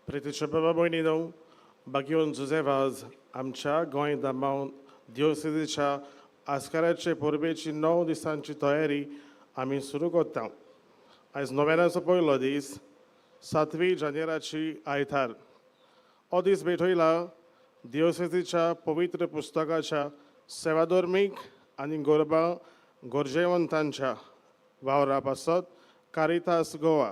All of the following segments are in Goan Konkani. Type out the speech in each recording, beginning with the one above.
प्रितीच्या बाबा भयणीनो, बागयोन जुझे वाज आमच्या गोंय दमावन दिवसेच्या आस्काराचे परबेची 9 दिसांची तयारी आमी सुरू करता. आयज नोव्यानाचो पयलो दीस, 7 जानेराची आयतार. हो दीस भेटयला दिवसेच्या पवित्र पुस्तकाच्या सेवाधर्मीक आनी गोरबा गरजेवंतांच्या वावरा पासत कारितास गोवा.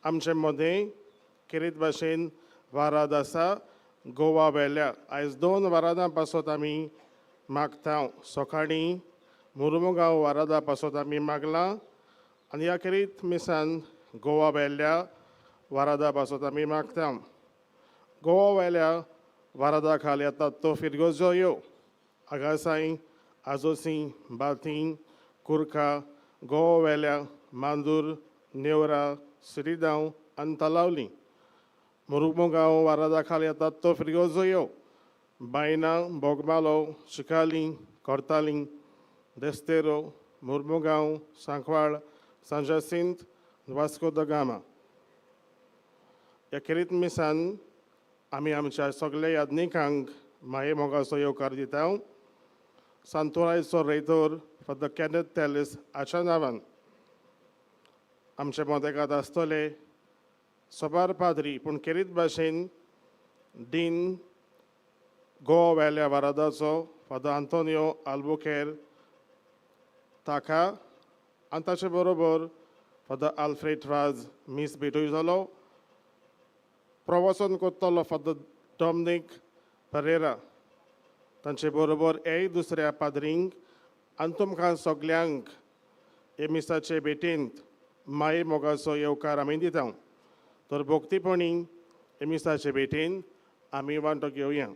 आमचे मदें खेरीत भाशेन वाराद आसा गोवा वेल्या. आयज 2 वारादां पासत आमी मागता. सकाळीं मुर्मुगांव वारादा पासत आमी मागलां आनी ह्या खेरीत मिसान गोवा वेल्या वारादा पासत आमी मागता. गोवा वेल्या वारादा खाल येतात तो फिरगोजो यो आगासाई, आजोसी, बाती, कुरखा, गोवा वेल्या, मांदूर, नेवरा, श्रीदांव आनी तलावली. मुर्मुगांव वारादा खाल येतात तो फिरगोजो यो बायना, बोगमालो, चिकाली, करताली, देस्तेरो, मुर्मुगांव, सांकवाळ, सांजासिंत, वास्को the Gama. ह्या खेरीत मिसान आमी आमच्या सगल्या याज्ञिकांक माये मोगाचो येवकार दिता. सांतोरायचो रेतोर फादर कॅनथ तेलिस हाच्या नांवान आमचे मदेकात आसतले सोबार पाद्री, पूण खेरीत भाशेन डीन गोवा वेल्या वारादाचो फादर आंतोनियो आल्बुकेर ताका आनी ताचे बरोबर फादर आल्फ्रेड वाज मीस भेटयतलो. प्रवासन करतलो फादर डॉमनीक परेरा. तांचे बरोबर एक दुसऱ्या पाद्रींक आनी तुमकां सगल्यांक हे मिसाचे भेटींत माये मोगाचो येवकार आमी दिता. तर भक्तीपणी हे मिसाचे भेटीन आमी वांटो घेवया.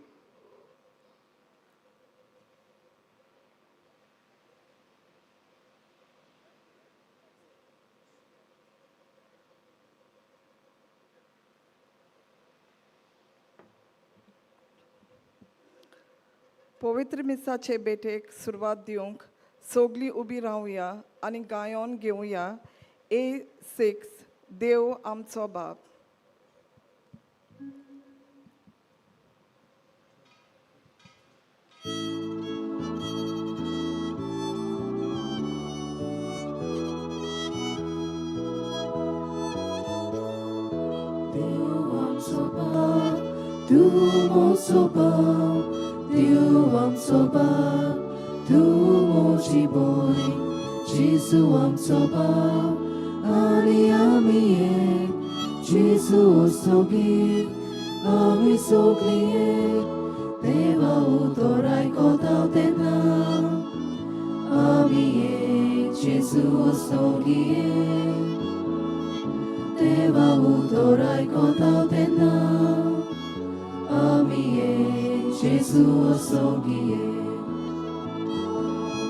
पवित्र मिसाचे भेटेक सुरवात दिवंक सगलीं उबी रावया आनी गायोन घेवया A6 देव आमचो बाप. देव आमचो बाप, तूं म्हजो बाप, देव आमचो बाप, तूं म्हजी भयण, जेजू आमचो बाप आनी आमी एक, जेजू सोगीत आमी सगळीं एक, देवा उतर आयकता तेन्ना आमी एक, जेजू सोगी एक, देवा उतर आयकता तेन्ना आमी एक, जेजू सोगी एक.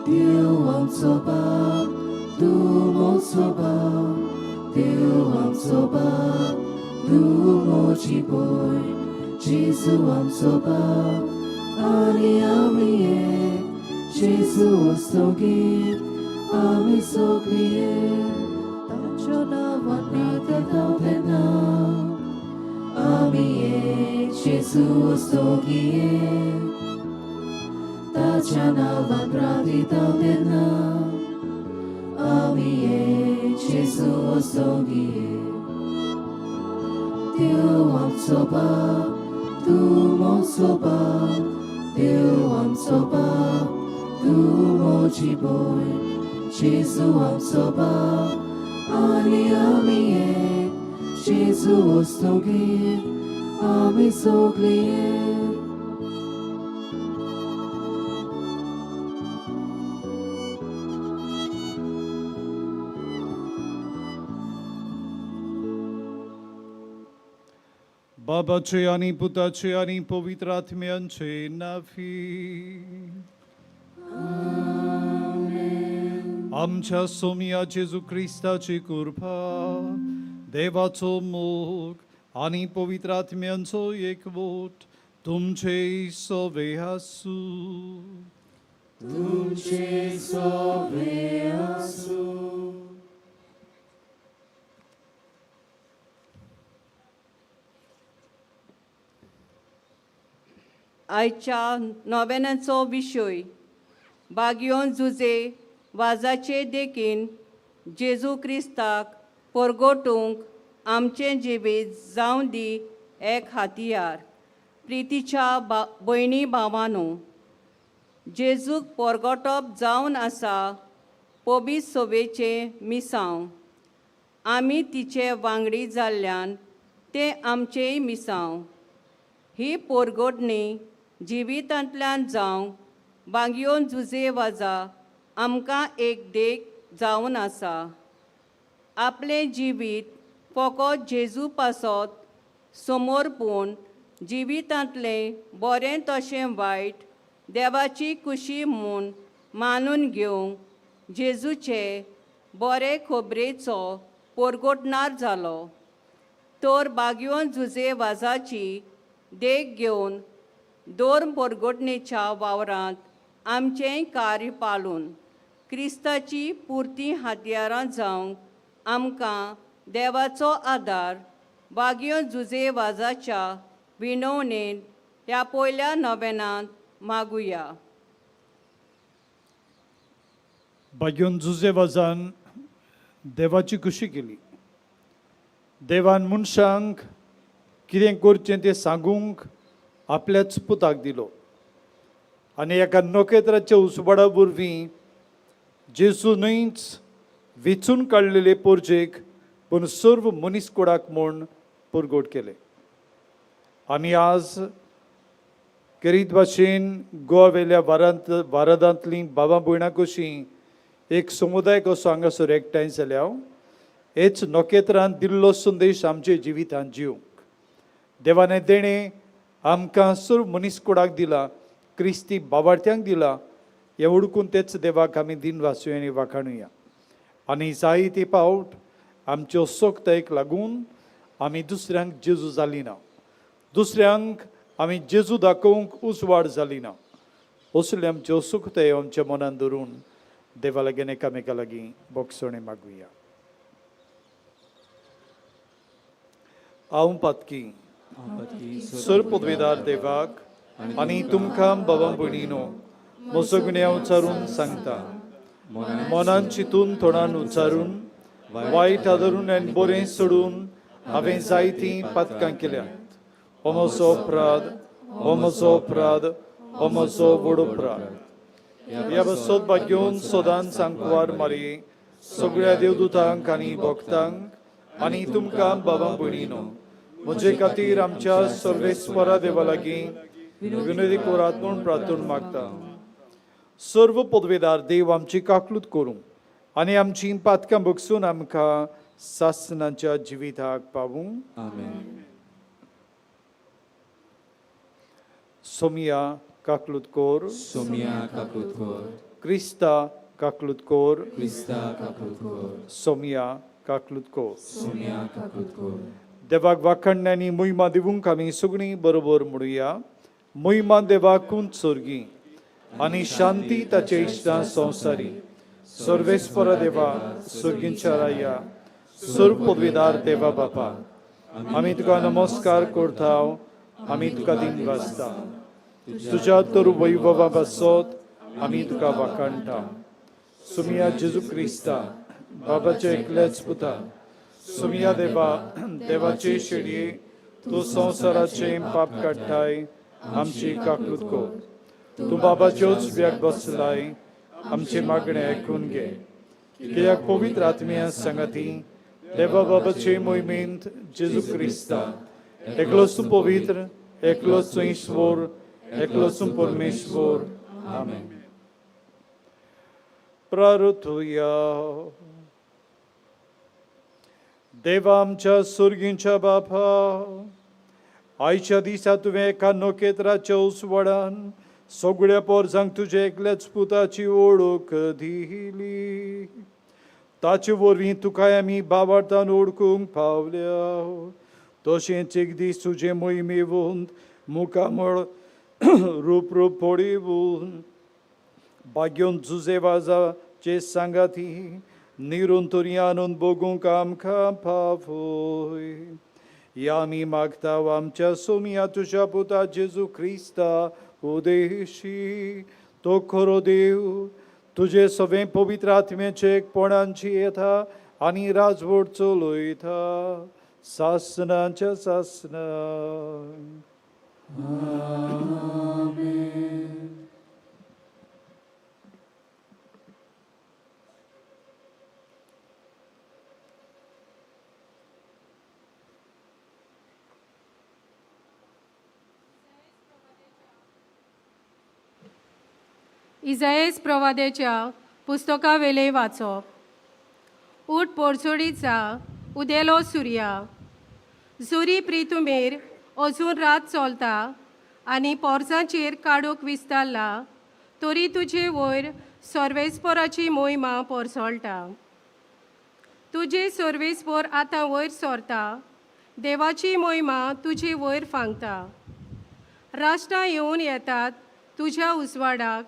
देव आमचो बाप, तूं म्हजो बाप, देव आमचो बाप, तूं म्हजी भयण, जेजू आमचो बाप आनी आमी एक, जेजू सोगीत आमी सगळीं एक, ताच्या नांवान प्रार्थना तेन्ना आमी एक, जेजू सोगी एक, ताच्या नांवान प्रार्थना तेन्ना आमी एक, जेजू सोगी एक. देव आमचो बाप, तूं म्हजो बाप, देव आमचो बाप, तूं म्हजी भयण, जेजू आमचो बाप आनी आमी एक, जेजू सोगीत आमी सगळीं एक. बाबाचे आनी पुताचे आनी पवित्र आत्म्यांचे नांवी. आमच्या सोमया जेजू क्रिस्ताची कृपा, देवाचो मोग आनी पवित्र आत्म्यांचो एकवट तुमचे सवे आसूं. तुमचे सवे आसूं. आयच्या नोवेनाचो विशय बागयोन जुजे वाजाचे देखीन जेजू क्रिस्ताक परगटूंक आमचें जिवीत जावं दी एक हातियार. प्रितीच्या भयणी भावानो, जेजूक परगटप जावन आसा पबीत सोबेचें मिसांव. आमी तिचे वांगडी जाल्ल्यान तें आमचेंय मिसांव. ही पोरगोटणी जिवितांतल्यान जावंक बागयोन जुजे वाजा आमकां एक देख जावन आसा. आपलें जिवीत फकत जेजू पासत समर्पूण जिवितांतलें बरें तशें वायट देवाची खुशी म्हूण मानून घेवंक जेजूचे बरे खबरेचो पोरगोटणार जालो. तर बागयोन जुजे वाजाची देख घेवन दोर पोरगोटणेच्या वावरांत आमचेंय कार्य पालून क्रिस्ताची पुरती हातयारां जावंक आमकां देवाचो आदार बागयोन जुजे वाजाच्या विनवणेन ह्या पयल्या नोवेनांत मागुया. बागयोन जुजे वाजान देवाची खुशी केली. देवान मनशांक कितें करचें तें सांगूंक आपल्याच पुताक दिलो आनी एका नखेत्राच्या उसवाडा वरवीं जेजू न्हयच वेंचून काडलेले पोरजेक पूण सर्व मनीस कुडाक म्हूण परगट केले. आमी आज करीत भाशेन गोवा वेल्या वारादांतलीं बाबा भयणां कशीं एक समुदाय कसो हांगासर एकठांय जाल्या हेच नखेत्रान दिल्लो संदेश आमचे जिवितांत जिवंक देवाने देणें आमकां सर्व मनीस कुडाक दिला, क्रिस्ती बाबार्थ्यांक दिला. हें उडकून तेच देवाक आमी दिन वाचुया आनी वाखाणुया. आनी जायते पावट आमच्यो सोकतायेक लागून आमी दुसऱ्यांक जेजू जाली ना, दुसऱ्यांक आमी जेजू दाखोवंक उजवाड जाली ना. असले आमच्यो सुखतायो आमच्या मनान धरून देवा लागीं एकामेका लागीं बोगसणें मागुया. हांव पातकी सर पदवेदार देवाक आनी तुमकां बाबा भयणीनो म्हजो गुन्यांव उच्चारून सांगता. मनान चिंतून तोंडान उच्चारून वायट आदरून आनी बरें सोडून हांवें जायतीं पातकां केल्यांत. हो म्हजो अपराध, हो म्हजो अपराध, हो म्हजो व्हड अपराध. ह्या बसत भाग्योन सदांच सांकवार मारी सगळ्या देवदूतांक आनी भक्तांक आनी तुमकां बाबा भयणीनो म्हजे खातीर आमच्या सर्वेस्वरा देवा लागीं विनोदी कोरात म्हूण प्रार्थना मागता. सर्व पदवेदार देव आमची काकलूत करूं आनी आमची पातकां बगसून आमकां सासनाच्या जिविताक पावूं. आमेन. सोमिया काकलूत कोर. सोमिया काकूत कोर. क्रिस्ता काकलूत कोर. क्रिस्ता काकूत कोर. सोमिया काकलूत कोर. सोमिया काकूत कोर. देवाक वाखण्यांनी मोहिमा दिवंक आमी सगळीं बरोबर म्हणुया. मोहिमा देवाकूच सोर्गी आनी शांती ताचे इश्टां संवसारी. सर्वेस्परा देवा, सोर्गींच्या राया, सर्व पदवीदार देवा बापा, आमी तुका नमस्कार करता, आमी तुका दिन वाचता. तुज्या तर वैभवा पासत आमी तुका वाखाणटा. सुमिया जेजू क्रिस्ता बाबाचे एकल्याच पुता, सुमिया देवा, देवाचे शेडये, तूं संवसाराचें पाप काडटाय, आमची काकलूत कर. तूं बाबाच्योच व्याक बसलाय, आमचें मागणें आयकून घे. कित्याक पवित्र आत्म्या सांगाती देवा बाबाचे मोहिमेंत जेजू क्रिस्ता एकलोच तूं पवित्र, एकलोच तूं ईश्वर, एकलोच तूं परमेश्वर. आमेन. प्रार्थुया. देवा आमच्या सुर्गींच्या बापा, आयच्या दिसा तुवें एका नखेत्राच्या उसवाडान सगळ्या पोरसांक तुज्या एकल्याच पुताची ओळख दिली. ताचे वरवीं तुकाय आमी बाबार्थान ओळखूंक पावल्या. तशेंच एक दीस तुजें मोहिमेवंत मुखामळ रूप रूप पळोवन भाग्योन जुजे वाजाचे सांगाती निरून तरी आनंद भोगूंक आमकां पावय. या आमी मागता आमच्या सोमिया तुज्या पुता जेजू क्रिस्ता उदेशी तो खरो देव तुजे सगळे पवित्र आत्म्याचे एकपणांची येता आनी राजवट चलयता सासनाच्या सासना. इजायस प्रवादेच्या पुस्तकावेले वाचप. उठ पोरसोडीचा उदेलो सुर्या, जुरी प्रितुमेर अजून रात चलता आनी पोरसांचेर काडूंक विस्तारला, तरी तुजे वयर सर्वेस्पोराची मोहिमा पोरसोळटा. तुजी सर्वेस्पोर आतां वयर सरता, देवाची मोहिमा तुजी वयर फांगता. राष्ट्रां येवन येतात तुज्या उजवाडाक,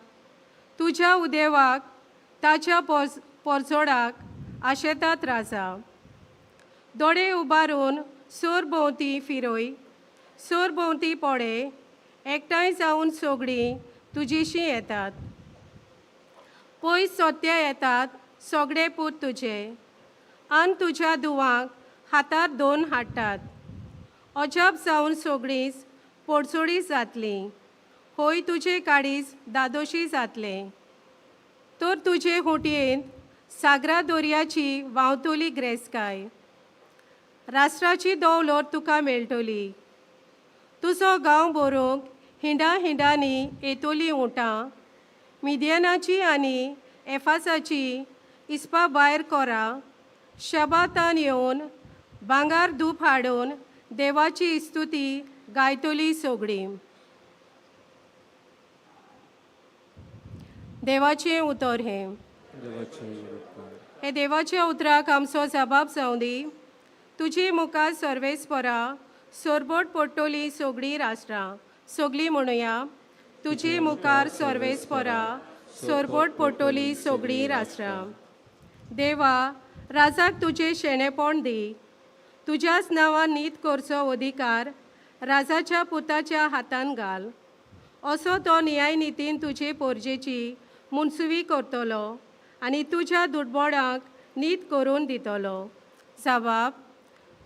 तुज्या उदेवाक ताच्या पोरजोडाक आशेतात राजा. दोळे उबारून सोर भोंवती फिरय, सोर भोंवती पडे एकठांय जावन सगळीं तुजीशीं येतात. पयस सोत्या येतात सगळे पूत तुजे, आनी तुज्या धुवांक हातार दोन हाडटात. अजाप जावन सगळींच पोडसोडी जातलीं, होय तुजे काडीच दादोशी जातलें. तर तुजे होंटयेंत सागरा दर्याची व्हांवतली ग्रेसकाय, राष्ट्राची दौलत तुका मेळटली. तुजो गांव बरोवंक हिंडा हिंडांनी येतली उंटां, मिदियनाची आनी एफासाची इस्पा भायर कोरा शबातान येवन भांगार धूप हाडून देवाची स्तुती गायतली सगळीं. देवाचें उतर हें. हे देवाच्या उतराक आमचो जबाब जावं दी. तुजी मुखार सर्वेस्परा सोरबोट पडटली सगळीं राष्ट्रां. सगळीं म्हणुया, तुजी मुखार सर्वेस्परा सोरबोट पडटली सगळीं राष्ट्रां. देवा, राजाक तुजें शेणेपण दी, तुज्याच नांवान नीत करचो अधिकार राजाच्या पुताच्या हातान घाल. असो तो न्यायनितीन तुजे पोरजेची मुनसुवी करतलो आनी तुज्या दुडबोडांक नीत करून दितलो. जबाब,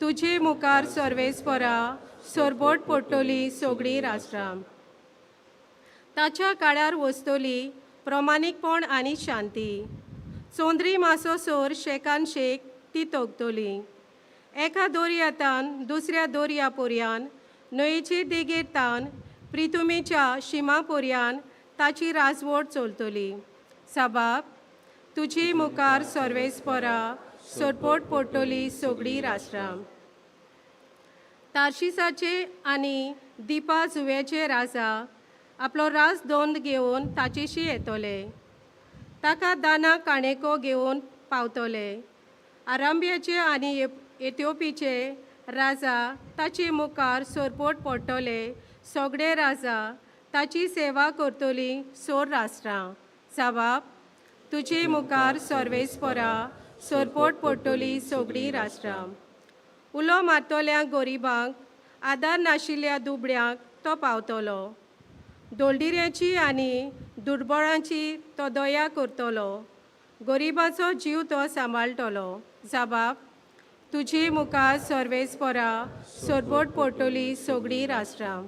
तुजे मुखार सर्वेस्परा सोरबोट पडटली सगळीं राष्ट्रां. ताच्या काळार वसतली प्रमाणीकपण आनी शांती. चोंद्री मासो सोर शेकान शेक ती तोगतली. एका दर्यातान दुसऱ्या दर्या पोरयान, न्हंयेचे देगेर तान प्रितुमेच्या शिमा पोरयान ताची राजवट चलतली. साबाब, तुजी मुखार सर्वेस्परा सोरपोट पडटली सगळीं राष्ट्रां. तार्शिसाचे आनी दिपा जुव्याचे राजा आपलो राज दोंद घेवन ताचेशी येतले, ताका दाना काणेको घेवन पावतले. आरांब्याचे आनी एथिओपीचे राजा ताचे मुखार सोरपोट पडटले. सगळे राजा ताची सेवा करतली सोर राष्ट्रां. जबाब, तुजे मुखार सर्वेस्परा सोरपोट पडटली सगळीं राष्ट्रां. उलो मारतल्या गरिबांक, आदार नाशिल्ल्या दुबळ्यांक तो पावतलो. दोलडिऱ्याची आनी दुर्बळांची तो दया करतलो, गरिबाचो जीव तो सांबाळटलो. जबाब, तुजे मुखार सर्वेस्परा सोरपोट पडटली सगळीं राष्ट्रां.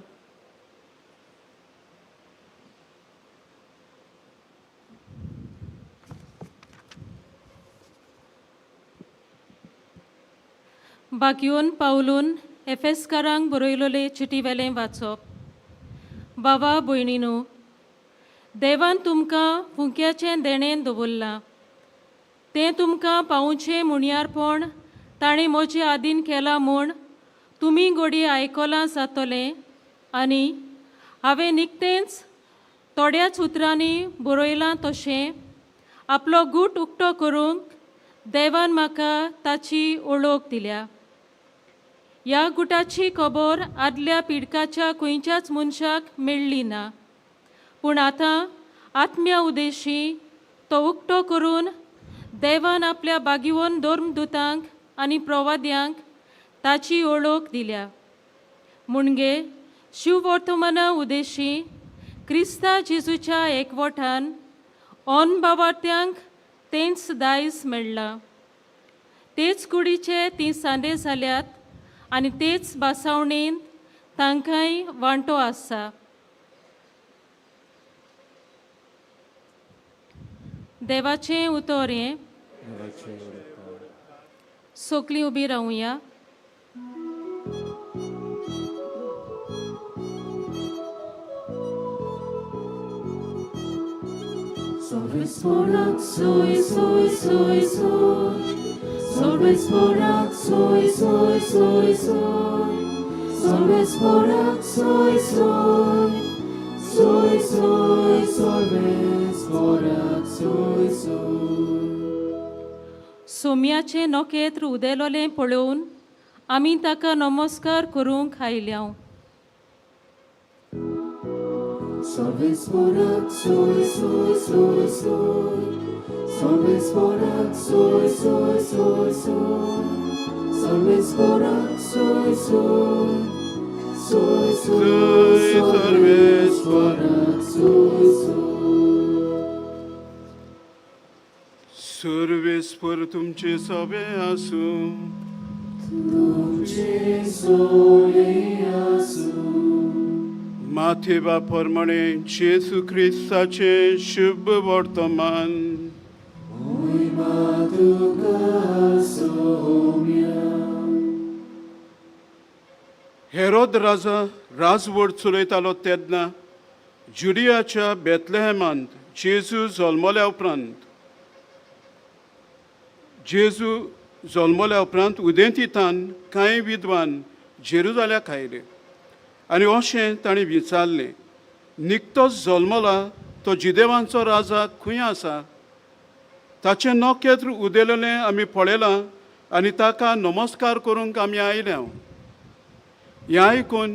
बाकियोन पावलून एफेसकारांक बरयलोले चिटीवेलें वाचप. बाबा भयणीनो, देवान तुमकां फुंक्याचें देणें दवरलां, तें तुमकां पावोवचें म्हणयारपण ताणें म्हजे आदीन केलां म्हूण तुमी घडये आयकलां जातलें. आनी हांवें निकतेंच थोड्याच उतरांनी बरयलां तशें आपलो गूट उक्तो करूंक देवान म्हाका ताची ओळख दिल्या. ह्या गुटाची खबर आदल्या पिडकाच्या खंयच्याच मनशाक मेळ्ळी ना, पूण आतां आत्म्या उदेशी तो उक्तो करून देवान आपल्या बागिवन धर्मदुतांक आनी प्रवाद्यांक ताची ओळख दिल्या. मुणगे शिववर्तमाना उदेशी क्रिस्ता जेजूच्या एकवठान ऑन बावार्थ्यांक तेंच दायज मेळ्ळां. तेच कुडीचे तीं सांदे जाल्यात आनी तेच भासावणेंत तांकांय वांटो आसा. देवाचें उतर हें. देवाचें उलोवप. सोकलीं उबी रावुया. Solves porak sui sui sui sui Solves porak sui sui sui sui Solves porak sui sui sui sui Solves porak sui sui. सोम्याचें नखेत्र उदेलोलें पळोवन आमी ताका नमस्कार करूंक आयल्या. Solves porak sui sui sui sui Solves porak sui sui sui sui Solves porak sui sui sui sui Solves porak sui sui. सर्वेस्पर तुमचे सवे आसूं. तुमचे सोरे आसूं. माथेवा प्रमाणे जेजू क्रिस्ताचे शुभ वर्तमान. मोहिमा तुका सोम्या. हेरोद राजा राजवट चलयतालो तेन्ना जुडियाच्या बेतलेहमांत जेजू जल्मल्या उपरांत उदेंतीतान कांय विद्वान जेरुजाल्याक आयले आनी अशें तांणी विचारलें, निकतोच जल्मला तो जिदेवांचो राजा खंय आसा? ताचें नखेत्र उदेलेलें आमी पळयलां आनी ताका नमस्कार करूंक आमी आयल्या. हें आयकून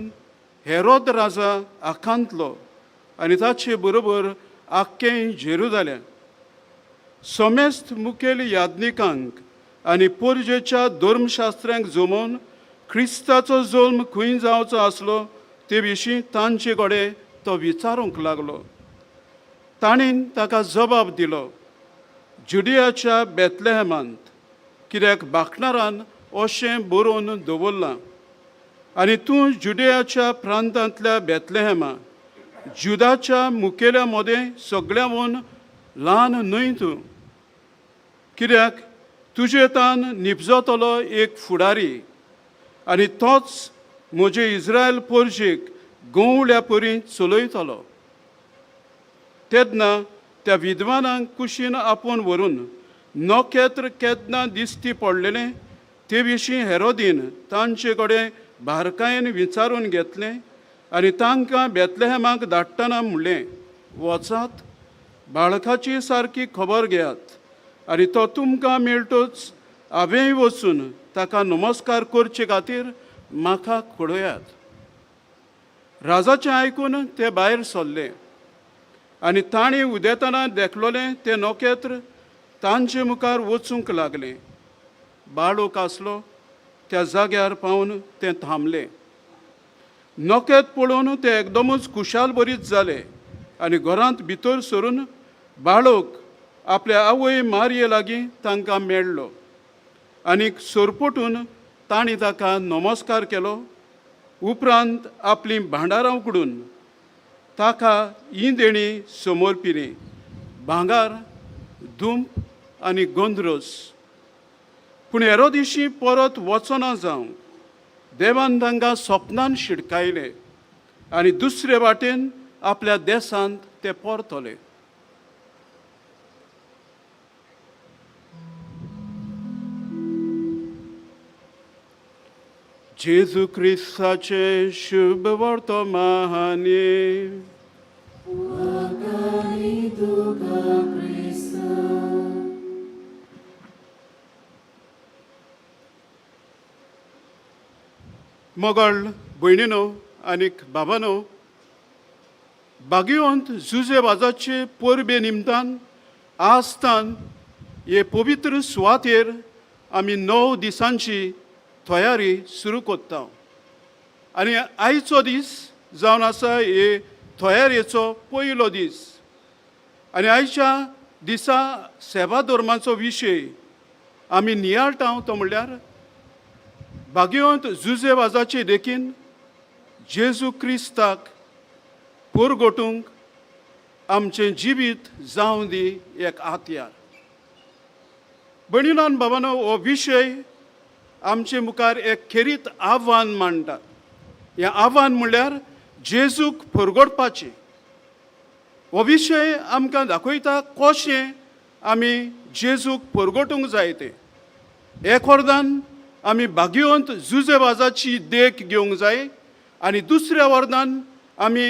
हेरोद राजा आखांतलो आनी ताचे बरोबर आख्खें जेरुजालें समेस्त मुखेल याज्ञिकांक आनी पोरजेच्या धर्मशास्त्र्यांक जमोवन क्रिस्ताचो जल्म खंय जावचो आसलो ते विशीं तांचे कडेन तो विचारूंक लागलो. ताणें ताका जबाब दिलो, जुडियाच्या बेतलेहमांत, कित्याक बाकणारान अशें बरोवन दवरलां, आनी तूं जुडियाच्या प्रांतांतल्या बेतलेहमा, जुदाच्या मुखेल्या मदें सगळ्यांवून ल्हान न्हय तूं, कित्याक तुजे तान निपजतलो एक फुडारी आनी तोच म्हजे इस्रायल पोरजेक गंवळ्या परी चलयतलो. तेन्ना त्या विद्वानांक कुशीन आपोवन व्हरून नखेत्र केन्ना दिसती पडलेलें ते विशीं हेरोदीन तांचे कडेन बारकायेन विचारून घेतलें आनी तांकां बेतलेहमाक धाडटना म्हणलें, वचात बाळकाची सारकी खबर घेयात आनी तो तुमकां मेळटोच हांवेंय वचून ताका नमस्कार करचे खातीर म्हाका कळयात. राजाचें आयकून ते भायर सरले आनी तांणी उदेतना देखलोलें तें नखेत्र तांचे मुखार वचूंक लागलें. बाळूक आसलो त्या जाग्यार पावून तें थांबलें. नखेत्र पळोवन ते एकदमच खुशाल बरीच जाले आनी घरांत भितर सरून बाळूक आपल्या आवय मारये लागीं तांकां मेळ्ळो आनी सरपटून तांणी ताका नमस्कार केलो. उपरांत आपलीं भांडारां उकडून ताका ही देणी समोर पिली, भांगर, दुंप आनी गोंद्रोस. पूण हेरोदिशी परत वचना जावं देवान तांकां सपनान शिडकायले आनी दुसरे वाटेन आपल्या देशांत ते परतले. जेजू क्रिस्ताचें शुभ वर्तमान. मगळ भयणीनो आनीक बाबानो, बागियोंत जुजे वाजाचे परबे निमतान आसतान हे पवित्र सुवातेर आमी 9 दिसांची तयारी सुरू कोत्ता. आनी आयचो दीस जावन आसा हे तयारेचो पयलो दीस. आनी आयच्या दिसा सेवा धर्माचो विशय आमी नियाळटा तो म्हणल्यार भाग्यवंत जुजे वाजाचे देखीन जेजू क्रिस्ताक पुरगोटूंक आमचें जिवीत जावं दी एक आत्यार. भयणीन बाबानो, हो विशय आमचे मुखार एक खेरीत आव्हान मांडटा. हें आव्हान म्हणल्यार जेजूक परगटपाचें. हो विशय आमकां दाखयता कशें आमी जेजूक परगटूंक जाय तें. एक अर्दान आमी भाग्यवंत जुजेवाजाची देख घेवंक जाय आनी दुसऱ्या अर्दान आमी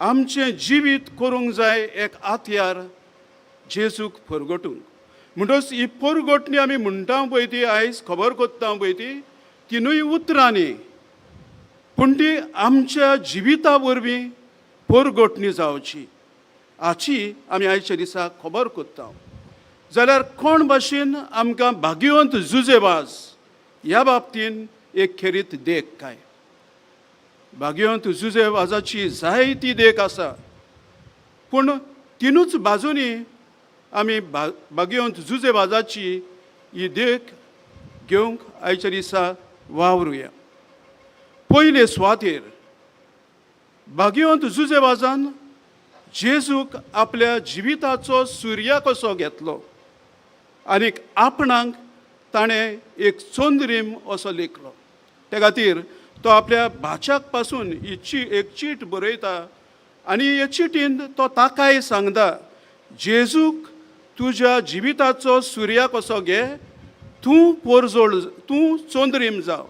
आमचें जिवीत करूंक जाय एक आत्यार जेजूक परगटूंक. म्हणटच ही परगटणी आमी म्हणटा पळय ती आयज खबर कोत्ता पळय ती तिनूय उतरांनी, पूण ती आमच्या जिविता वरवीं परगटणी जावची हाची आमी आयच्या दिसा खबर कोत्ता. जाल्यार कोण भाशेन आमकां भाग्यवंत जुजेवाज ह्या बाबतीन एक खेरीत देख काय? भाग्यवंत जुजेवाजाची जायती देख आसा, पूण तिनूच बाजूंनी आमी भाग्यवंत जुजेवाजाची ही देख घेवंक आयच्या दिसा वावरुया. पयले सुवातेर भाग्यवंत जुजेवाजान जेजूक आपल्या जिविताचो सुर्या कसो घेतलो आनीक आपणाक ताणें एक चंद्रीम असो लेखलो. ते खातीर तो आपल्या भाच्याक पासून ही एक चीट बरयता आनी हे चिटीन तो ताकाय सांगता, जेजूक तुज्या जिविताचो सुर्या कसो घे, तूं पोरजोळ, तूं चंद्रीम जाव.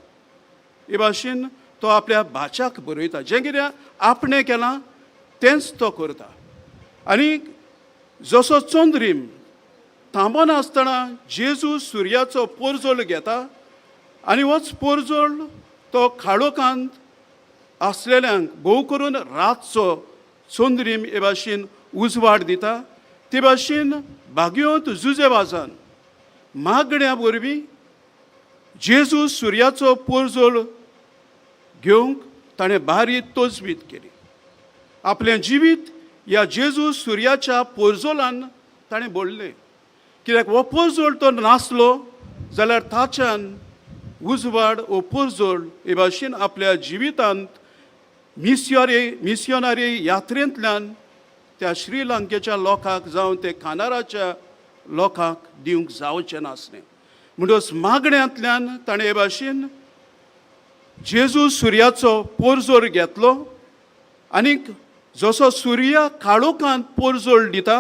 हे भाशेन तो आपल्या भाच्याक बरयता. जें कितें आपणें केलां तेंच तो करता. आनी जसो चंद्रीम थांबनासतना जेजू सुर्याचो पोरजोळ घेता आनी होच पोरजोळ तो खाळोखांत आसलेल्यांक भोव करून रातचो चंद्रीम हे भाशेन उजवाड दिता, ते भाशेन भाग्यवंत जुजेवाजान मागण्या वरवीं जेजू सुर्याचो पोरजोळ घेवंक ताणें बारीक तजवीज केली. आपलें जिवीत ह्या जेजू सुर्याच्या पोरजोलान ताणें बोडलें, कित्याक हो पोरजोळ तो नासलो जाल्यार ताच्यान उजवाड हो पोरजोळ हे भाशेन आपल्या जिवितांत मिसियोनारी यात्रेंतल्यान त्या श्रीलंकेच्या लोकांक जावं ते कानाराच्या लोकांक दिवंक जावचें नासलें. म्हणटच मागण्यांतल्यान ताणें हे भाशेन जेजू सुर्याचो पोरजोळ घेतलो आनीक जसो सुर्या काळोखांत पोरजोळ दिता,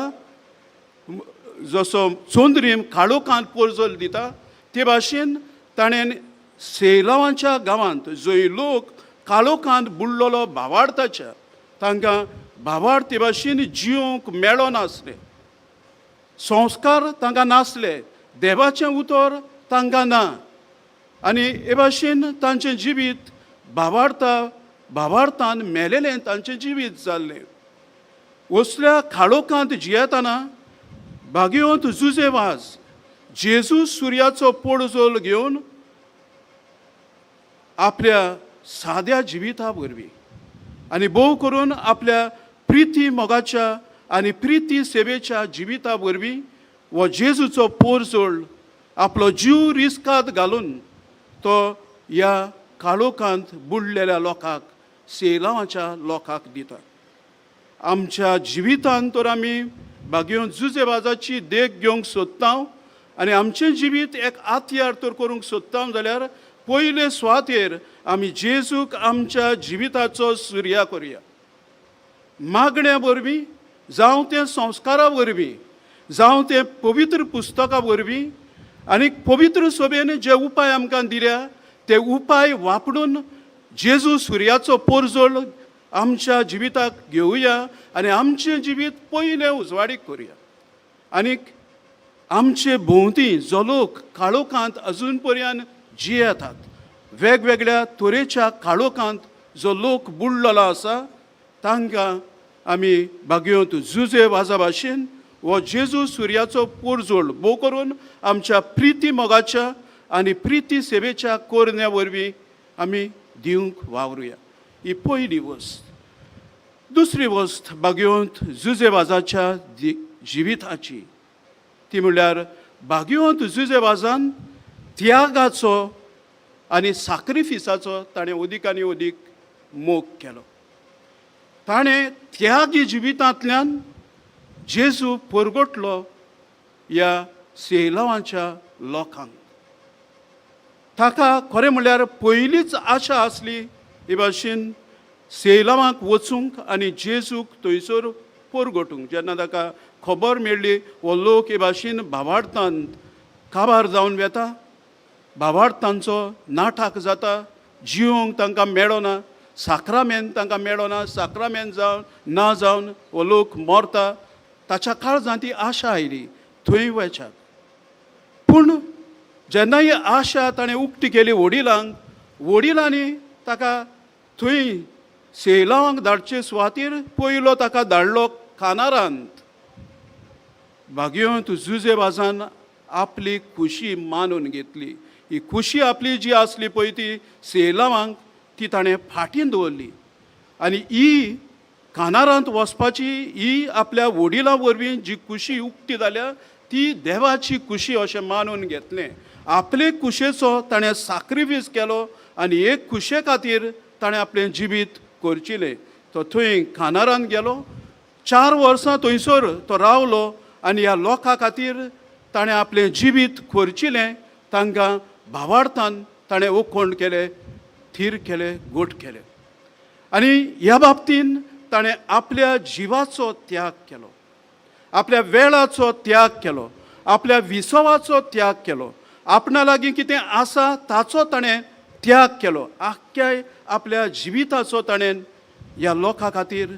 जसो चंद्रीम काळोखांत पोरजोळ दिता, ते भाशेन ताणें सेलावांच्या गांवांत जंय लोक काळोखांत बुडलेलो भावार्थाच्या तांकां भावार्थ ते भाशेन जिवंक मेळनासलें, संस्कार तांकां नासले, देवाचें उतर तांकां ना आनी हे भाशेन तांचें जिवीत भावार्थान मेलेलें तांचें जिवीत जाल्लें. असल्या काळोखांत जियेतना भाग्यवंत जुजे वाज जेजू सुर्याचो पोडजोल घेवन आपल्या साद्या जिविता वरवीं आनी भोव करून आपल्या प्रिती मोगाच्या आनी प्रिती सेवेच्या जिविता वरवीं हो जेजूचो पोरजोळ आपलो जीव रिस्काद घालून तो ह्या काळोखांत बुडलेल्या लोकांक, सेलावाच्या लोकांक दिता. आमच्या जिवितांत तर आमी भाग्यवंत जुजेवाजाची देख घेवंक सोदता आनी आमचें जिवीत एक आत्यार तर करूंक सोदता जाल्यार पयले सुवातेर आमी जेजूक आमच्या जिविताचो सुर्या करुया. मागण्या वरवीं जावं तें संस्कारा वरवीं जावं तें पवित्र पुस्तका वरवीं आनी पवित्र सभेन जे उपाय आमकां दिल्या ते उपाय वापरून जेजू सुर्याचो पोरजोळ आमच्या जिविताक घेवया आनी आमचें जिवीत पयलें उजवाडीक करुया. आनीक आमचे भोंवती जो लोक काळोखांत अजून पर्यंत जियेतात, वेगवेगळ्या तरेच्या काळोखांत जो लोक बुडलेलो आसा तांकां आमी भाग्यवंत जुजे वाजा भाशेन हो जेजू सुर्याचो पोरजोळ भोव करून आमच्या प्रिती मोगाच्या आनी प्रिती सेवेच्या कोरण्या वरवीं आमी दिवंक वावरुया. ही पयली वस्त. दुसरी वस्त बागेवंत जुजेवाजाच्या जिविताची, ती म्हणल्यार बागेवंत जुजेवाजान त्यागाचो आनी साक्रिफिसाचो ताणें अदीक आनी अदीक मोग केलो. ताणें त्यागी जिवितांतल्यान जेजू परगटलो ह्या सेलावांच्या लोकांक. ताका खरें म्हणल्यार पयलीच आशा आसली हे भाशेन सेलावांक वचूंक आनी जेजूक थंयसर परगटूंक. जेन्ना ताका खबर मेळ्ळी हो लोक हे भाशेन भावार्थान काबार जावन वेता, भावार्थ तांचो नाटाक जाता, जिवंक तांकां मेळना, साक्रामेन तांकां मेळना, साक्रामेन जावन ना जावन हो लोक मरता. ताच्या काळजांत ती आशा आयली थंय वयच्याक. पूण जेन्ना ही आशा ताणें उक्ती केली वडिलांक, वडिलांनी ताका थंय सेलावांक धाडचे सुवातेर पयलो ताका धाडलो कानारांत. भाग्यवंत जुजेबाजान आपली खुशी मानून घेतली. ही खुशी आपली जी आसली पळय ती सेलावांक ती ताणें फाटीं दवरली आनी ही कानारांत वचपाची ही आपल्या वडिलां वरवीं जी खुशी उक्ती जाल्या ती देवाची खुशी अशें मानून घेतलें. आपले खुशेचो ताणें साक्रिफीस केलो आनी एक खुशे खातीर ताणें आपलें जिवीत करचिलें. तो थंय कानारांत गेलो, 4 वर्सां थंयसर तो रावलो आनी ह्या लोकां खातीर ताणें आपलें जिवीत खर्चिलें. तांकां भावार्थान ताणें ओखोंड केलें, थीर केलें, गोट केलें आनी ह्या बाबतीन ताणें आपल्या जिवाचो त्याग केलो, आपल्या वेळाचो त्याग केलो, आपल्या विसवाचो त्याग केलो, आपणा लागीं कितें आसा ताचो ताणें त्याग केलो. आख्ख्या आपल्या जिविताचो ताणें ह्या लोकां खातीर,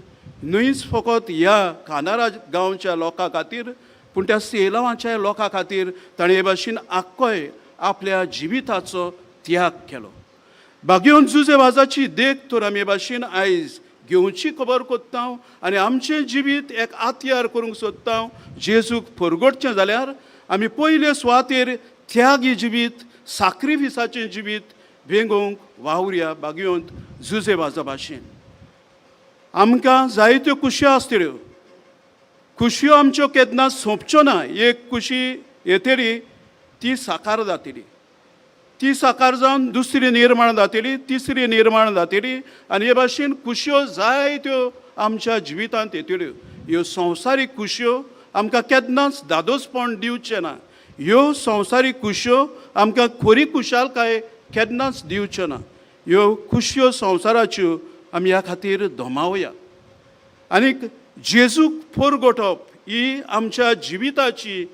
न्हयच फकत ह्या कानारा गांवच्या लोकां खातीर पूण त्या सेलावांच्या लोकां खातीर ताणें हे भाशेन आख्खोय आपल्या जिविताचो त्याग केलो. भाग्यवंत जुजेवाजाची देख तर आमी हे भाशेन आयज घेवची खबर कोत्ता आनी आमचें जिवीत एक आत्यार करूंक सोदता. जेजूक परगटचें जाल्यार आमी पयले सुवातेर त्यागी जिवीत, साक्रिफिसाचें जिवीत वेंगोवंक वावुरया भाग्यवंत जुजेवाजा भाशेन. आमकां जायत्यो खुशयो आसतल्यो, खुशयो आमच्यो केन्ना सोंपच्यो ना. एक खुशी येतली ती साकार जातली, ती साकार जावन दुसरी निर्माण जातली, तिसरी निर्माण जातली आनी हे भाशेन खुशयो जायत्यो आमच्या जिवितांत येतल्यो. ह्यो संवसारीक खुशयो आमकां केन्नाच दादोसपण दिवचें ना. ह्यो संवसारीक खुशयो आमकां खरी खुशालकाय केन्नाच दिवच्यो ना. ह्यो खुशयो संवसाराच्यो आमी ह्या खातीर दमावया आनीक जेजूक परगटप ही आमच्या जिविताची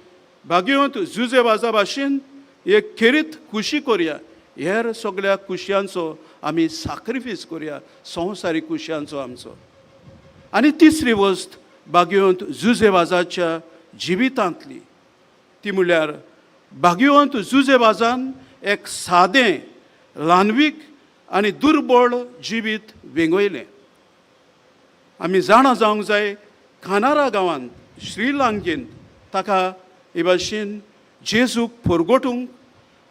भाग्यवंत जुजेवाजा भाशेन एक खेरीत खुशी करुया. हेर सगळ्या खुशयांचो आमी साक्रिफीस करुया, संवसारीक खुशयांचो आमचो. आनी तिसरी वस्त भाग्यवंत जुजेवाजाच्या जिवितांतली ती म्हणल्यार भाग्यवंत जुजेवाजान एक सादें, ल्हानवीक आनी दुर्बळ जिवीत वेंगयलें. आमी जाणा जावंक जाय कानारा गांवांत श्रीलंकेंत ताका हे भाशेन जेजूक परगटूंक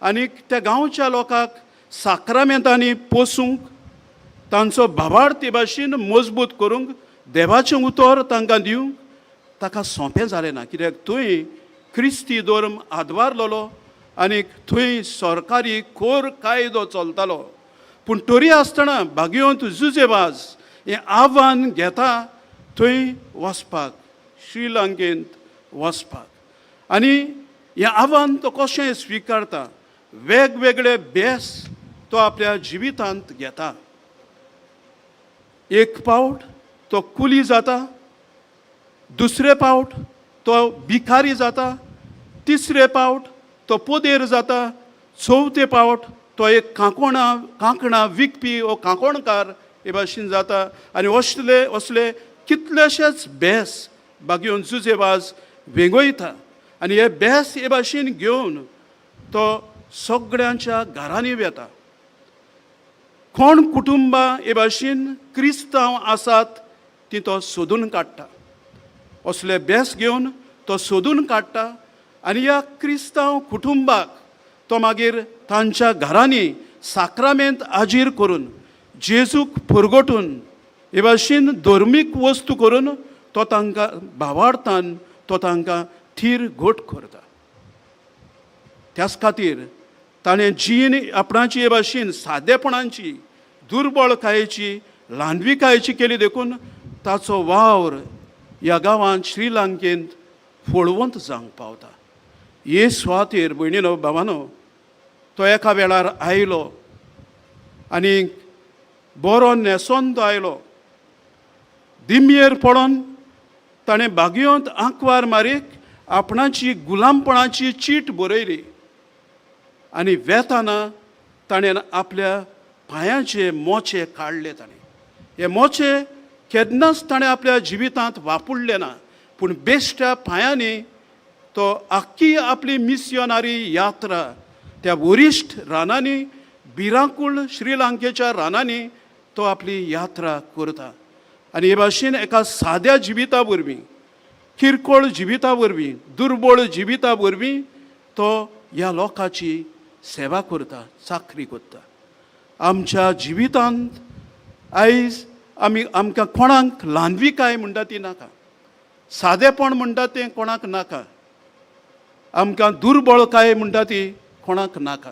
आनी त्या गांवच्या लोकांक साक्रामेंतांनी पोसूंक, तांचो भावार्थ हे भाशेन मजबूत करूंक, देवाचें उतर तांकां दिवंक ताका सोंपें जालें ना. कित्याक थंय क्रिस्ती धर्म आदवारलेलो आनी थंय सरकारी खोर कायदो चलतालो. पूण तरी आसतना भाग्यवंत जुजेवाज हें आव्हान घेता थंय वचपाक, श्रीलंकेंत वचपाक. आनी हें आव्हान तो कशें स्विकारता, वेगवेगळे बेस तो आपल्या जिवितांत घेता. एक पावट तो कुली जाता, दुसरे पावट तो भिकारी जाता, तिसरे पावट तो पोदेर जाता, चवथे पावट तो एक कांकणां विकपी वो कांकोणकार हे भाशेन जाता. आनी असले असले कितलेशेच बेस भाग्यवंत जुजेवाज वेंगयता आनी हे बेस हे भाशेन घेवन तो सगळ्यांच्या घरांनी वेता. कोण कुटुंबां हे भाशेन क्रिस्तांव आसात ती तो सोदून काडटा. असले बेस घेवन तो सोदून काडटा आनी ह्या क्रिस्तांव कुटुंबाक तो मागीर तांच्या घरांनी साक्रामेंत आजीर करून जेजूक पुरगोटून हे भाशेन धर्मीक वस्तू करून तो तांकां भावार्थान तो तांकां थीर घट करता. त्याच खातीर ताणें जीण आपणाची हे भाशेन सादेपणाची दुर्बळकायेची ल्हानविकायेची केली देखून ताचो वावर ह्या गांवांत श्रीलंकेंत फळवंत जावंक पावता. हे सुवातेर भयणीनो भावानो तो एका वेळार आयलो आनी बरो न्हेसोन तो आयलो. दिमयेर पडोन ताणें बागयोंत आंकवार मारीक आपणाची गुलामपणाची चीट बरयली आनी वेताना ताणें आपल्या पांयाचे मोचे काडले. ताणें हे मोचे केन्नाच ताणें आपल्या जिवितांत वापरले ना, पूण बेश्ट्या पांयांनी तो आख्खी आपली मिसियोनारी यात्रा त्या वरिश्ठ रानांनी भिरांकूळ श्रीलंकेच्या रानांनी तो आपली यात्रा करता. आनी हे भाशेन एका साद्या जिविता वरवीं, किरकोळ जिविता वरवीं, दुर्बळ जिविता वरवीं तो ह्या लोकांची सेवा करता, चाकरी करता. आमच्या जिवितांत आयज आमी आमकां कोणाक ल्हानविकाय म्हणटा ती नाका, सादेपण म्हणटा तें कोणाक नाका, आमकां दुर्बळकाय म्हणटा ती कोणाक नाका.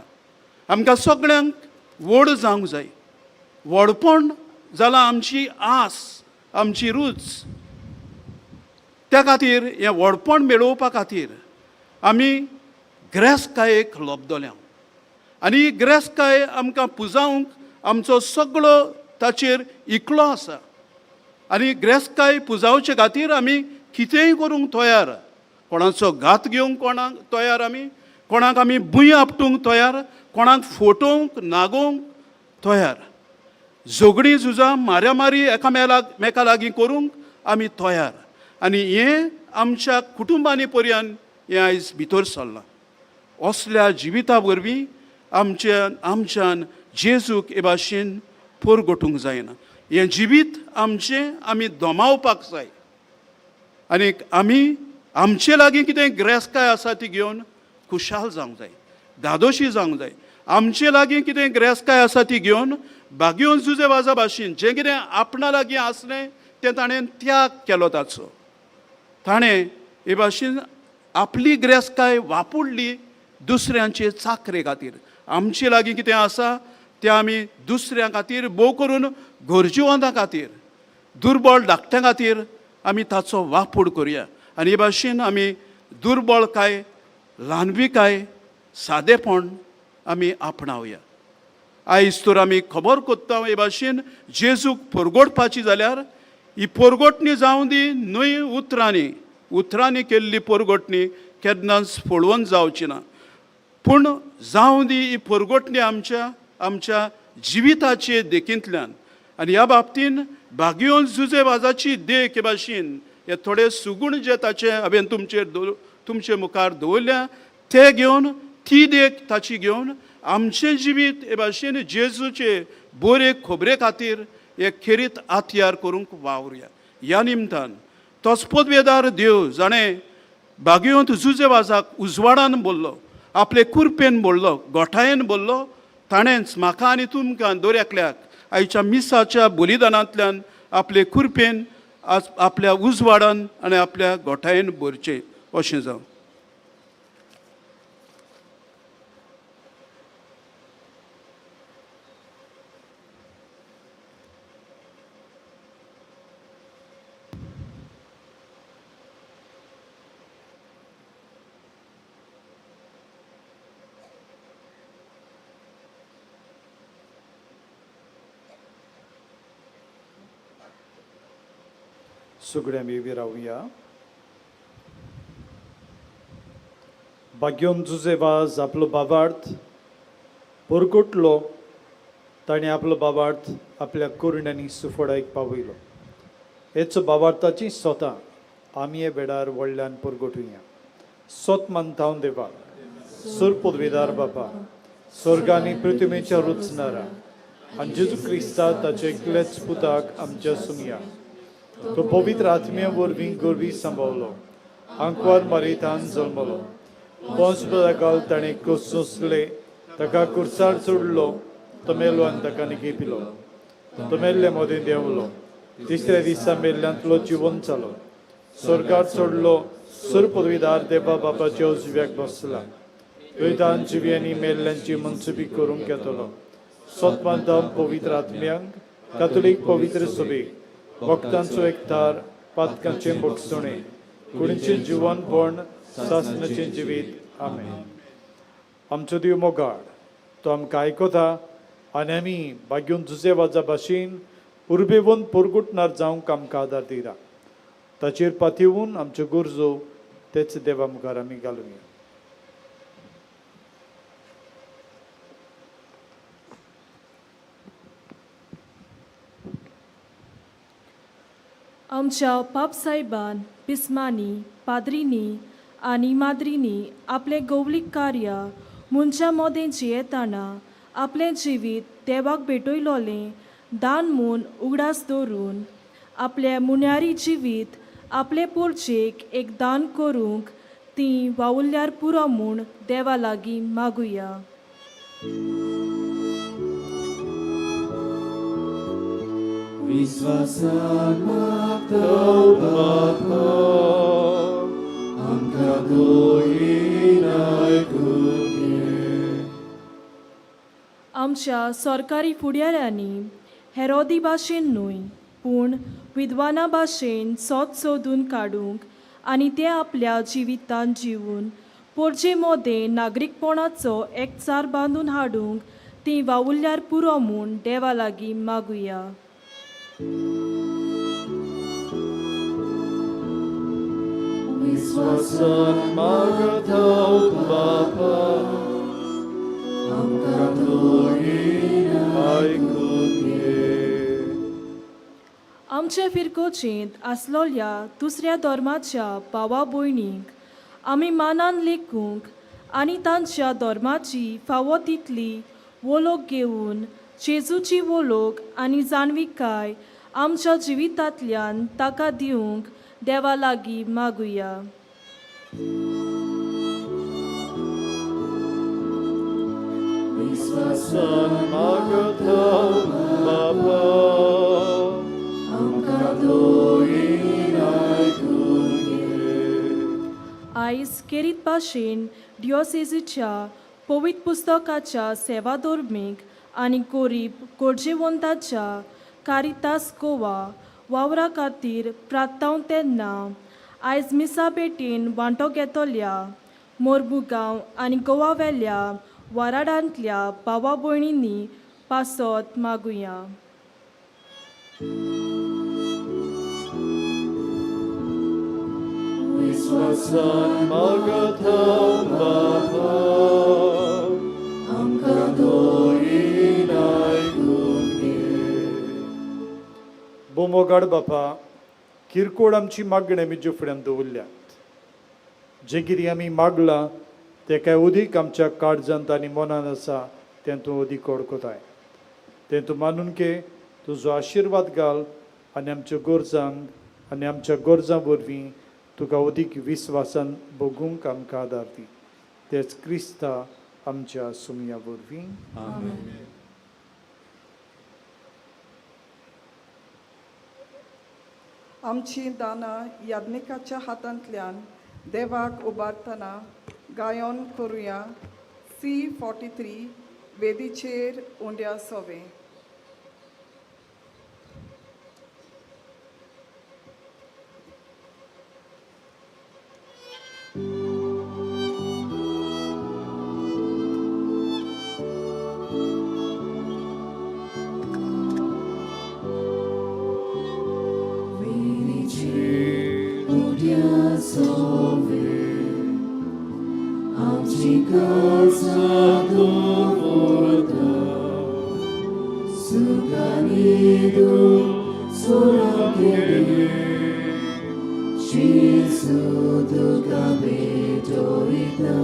आमकां सगळ्यांक व्हड जावंक जाय. व्हडपण जालां आमची आस, आमची रूच. त्या खातीर हें व्हडपण मेळोवपा खातीर आमी गिरेस्तकायेक लब्दल्या आनी ही गिरेस्तकाय आमकां पुजावंक आमचो सगळो ताचेर इकलो आसा. आनी गिरेस्तकाय पुजावचे खातीर आमी कितेंय करूंक तयार, कोणाचो घात घेवंक कोणाक तयार, आमी कोणाक आमी भूंय आपटूंक तयार, कोणाक फटोवंक नागोवंक तयार, झगडीं झुजां मारामारी एकामेका लागीं करूंक आमी तयार. आनी हें आमच्या कुटुंबांनी पर्यंत हें आयज भितर सरलां. असल्या जिविता वरवीं आमच्यान जेजूक हे भाशेन पोरगोटूंक जायना. हें जिवीत आमचें आमी दमावपाक जाय आनी आमी आमचे लागीं कितें गिरेस्तकाय आसा ती घेवन खुशाल जावंक जाय, धादोशी जावंक जाय. आमचे लागीं कितें गिरेस्तकाय आसा ती घेवन बागयोन जुजे वाजा भाशेन जें कितें आपणा लागीं आसलें तें ताणें त्याग केलो ताचो. ताणें हे भाशेन आपली गिरेस्तकाय वापुडली दुसऱ्यांचे चाकरे खातीर. आमचे लागीं कितें आसा तें आमी दुसऱ्यां खातीर, भोव करून गरजेवंतां खातीर, दुर्बळ धाकट्यां खातीर आमी ताचो वापूड करुया. आनी हे भाशेन आमी दुर्बळकाय, ल्हानविकाय, सादेपण आमी आपणावया. आयज तर आमी खबर कोत्ता हे भाशेन जेजूक परगोटपाची जाल्यार ही परगोटणी जावं दी न्हय उतरांनी, उतरांनी केल्ली परगोटणी केन्नाच फळोवन जावची ना, पूण जावं दी ही परगोटणी आमच्या आमच्या जिविताचे देखींतल्यान. आनी ह्या बाबतीन बागयोन जुजे वाजाची देख हे भाशेन हे थोडे सुगूण जे ताचे हांवें तुमचेर तुमचे मुखार दवरल्या ते घेवन, ती देख ताची घेवन आमचें जिवीत हे भाशेन जेजूचे बरे खबरे खातीर हे खेरीत आत्यार करूंक वावरुया. ह्या निमतान तोच पदवेदार देव जाणें बागयोंत जुजे वाजाक उजवाडान बोल्लो, आपले कुरपेन बोल्लो, गोठायेन बोल्लो, ताणेंच म्हाका आनी तुमकां दर एकल्याक आयच्या मिसाच्या बलिदानांतल्यान आपले कुरपेन आज आपल्या उजवाडान आनी आपल्या गोठायेन भरचें अशें जावं. सगळ्या आमी उबी रावया. बाग्योन जुजे वाज आपलो बाबार्थ परगटलो, ताणें आपलो बाबार्थ आपल्या कोरण्यांनी सुफोडायक पावयलो. हेचो बाबार्थाची सोतां आमी हे वेळार व्हडल्यान परगटुया. सोत मानता देवा, सुर पदवीदार बाबा, स्वर्गानी पृथ्वीच्या रुचणारा आनी जेजू क्रिस्ता ताचे एकलेच पुताक आमच्या सुमया, तो पवित्र आत्म्या वरवीं गोरवी सांबावलो, आंकवार मारितान जल्मलो, पोंस काल ताणें क्रूस सोंसले, ताका कुर्सार सोडलो, तो मेलो आनी ताका निकेपिलो. तो मेल्ले मदें देंवलो, तिसऱ्या दिसा मेल्ल्यांतलो जिवन जालो, स्वर्गार सोडलो, सुर पदवीदार देवा बापाच्या उजव्याक बसला. थंय जिव्यांनी मेल्ल्यांची मनसुबी करूंक येतलो. सतमानधाम पवित्र आत्म्यांक, कातोलीक पवित्र सभेक, भक्तांचो एकतार, पातकांचें भोगसणें, कुडीचें जिवनपण, सासणाचें जिवीत. आमेन. आमचो देव मोगाळ, तो आमकां आयकता आनी आमी भाग्योन जुजे वाजा भाशेन उर्बेवन पोरगुटणार जावंक आमकां आदार दिता. ताचेर पातयेवन आमच्यो गरजो तेच देवा मुखार आमी घालुया. आमच्या पापसायबान, पिस्मांनी, पाद्रींनी आनी माद्रींनी आपलें गौलीक कार्य मनशां मदें जियेतना आपलें जिवीत देवाक भेटयलोलें दान म्हूण उगडास दवरून आपलें मुन्यारी जिवीत आपले पोरचेक एक दान करूंक तीं वावुरल्यार पुरो म्हूण देवा लागीं मागुया. विश्वासान मागता बापा, आमकां दोयीन आयकून घे. आमच्या सरकारी फुडाऱ्यांनी हेरोदी भाशेन न्हय पूण विद्वाना भाशेन सोद सोदून काडूंक आनी ते आपल्या जिवितांत जिवन पोरजे मोदें नागरीकपणाचो एकचार बांदून हाडूंक तीं वावुरल्यार पुरो म्हूण देवा लागीं मागुया. विश्वासान मागता बापा, आमकां दोयीन आयकून घे. आमचे फिरगोजेंत आसलोल्या दुसऱ्या धर्माच्या भावा भयणींक आमी मानान लेखूंक आनी तांच्या धर्माची फावो तितली वोलोक घेवन जेजूची वोलोक आनी जाणविकाय आमच्या जिवितांतल्यान ताका दिवंक देवा लागीं मागुया. विश्वासान मागता बापा, आमकां दोयीन आयकून घे. आयज केरीत भाशेन डिओसेजीच्या पवित्र पुस्तकाच्या सेवा धर्मीक आनी गोरीब गरजेवंताच्या कारितास गोवा वावरा खातीर प्रार्थांव तेन्ना आयज मिसा भेटीन वांटो घेतल्या मोरमुगांव आनी गोवा वेल्या वाराडांतल्या भावा भयणींनी पासत मागुया. विश्वासान मागता बापा, आमकां दोयीन आयकून घे. बोमोगाड बापा, किरकोळ आमची मागणें आमी फुड्यान दवरल्यात. जें कितें आमी मागलां तें काय अदीक आमच्या काळजांत आनी मनान आसा तें तूं अदीक वळखताय. तें तूं मानून घे, तुजो आशिर्वाद घाल आनी आमच्या गरजांक आनी आमच्या गरजां वरवीं तुका अदीक विस्वासान भोगूंक आमकां आदार दी. तेच क्रिस्ता आमच्या सुमया वरवीं. आमची दानां याज्ञिकाच्या हातांतल्यान देवाक उबारतना गायन करुया. सी 43 वेदीचेर उंड्या सोवे. Udia sove, आमची गरजां दवरता, सुखांनी सोरां केले, जेजू तुका भेटयता,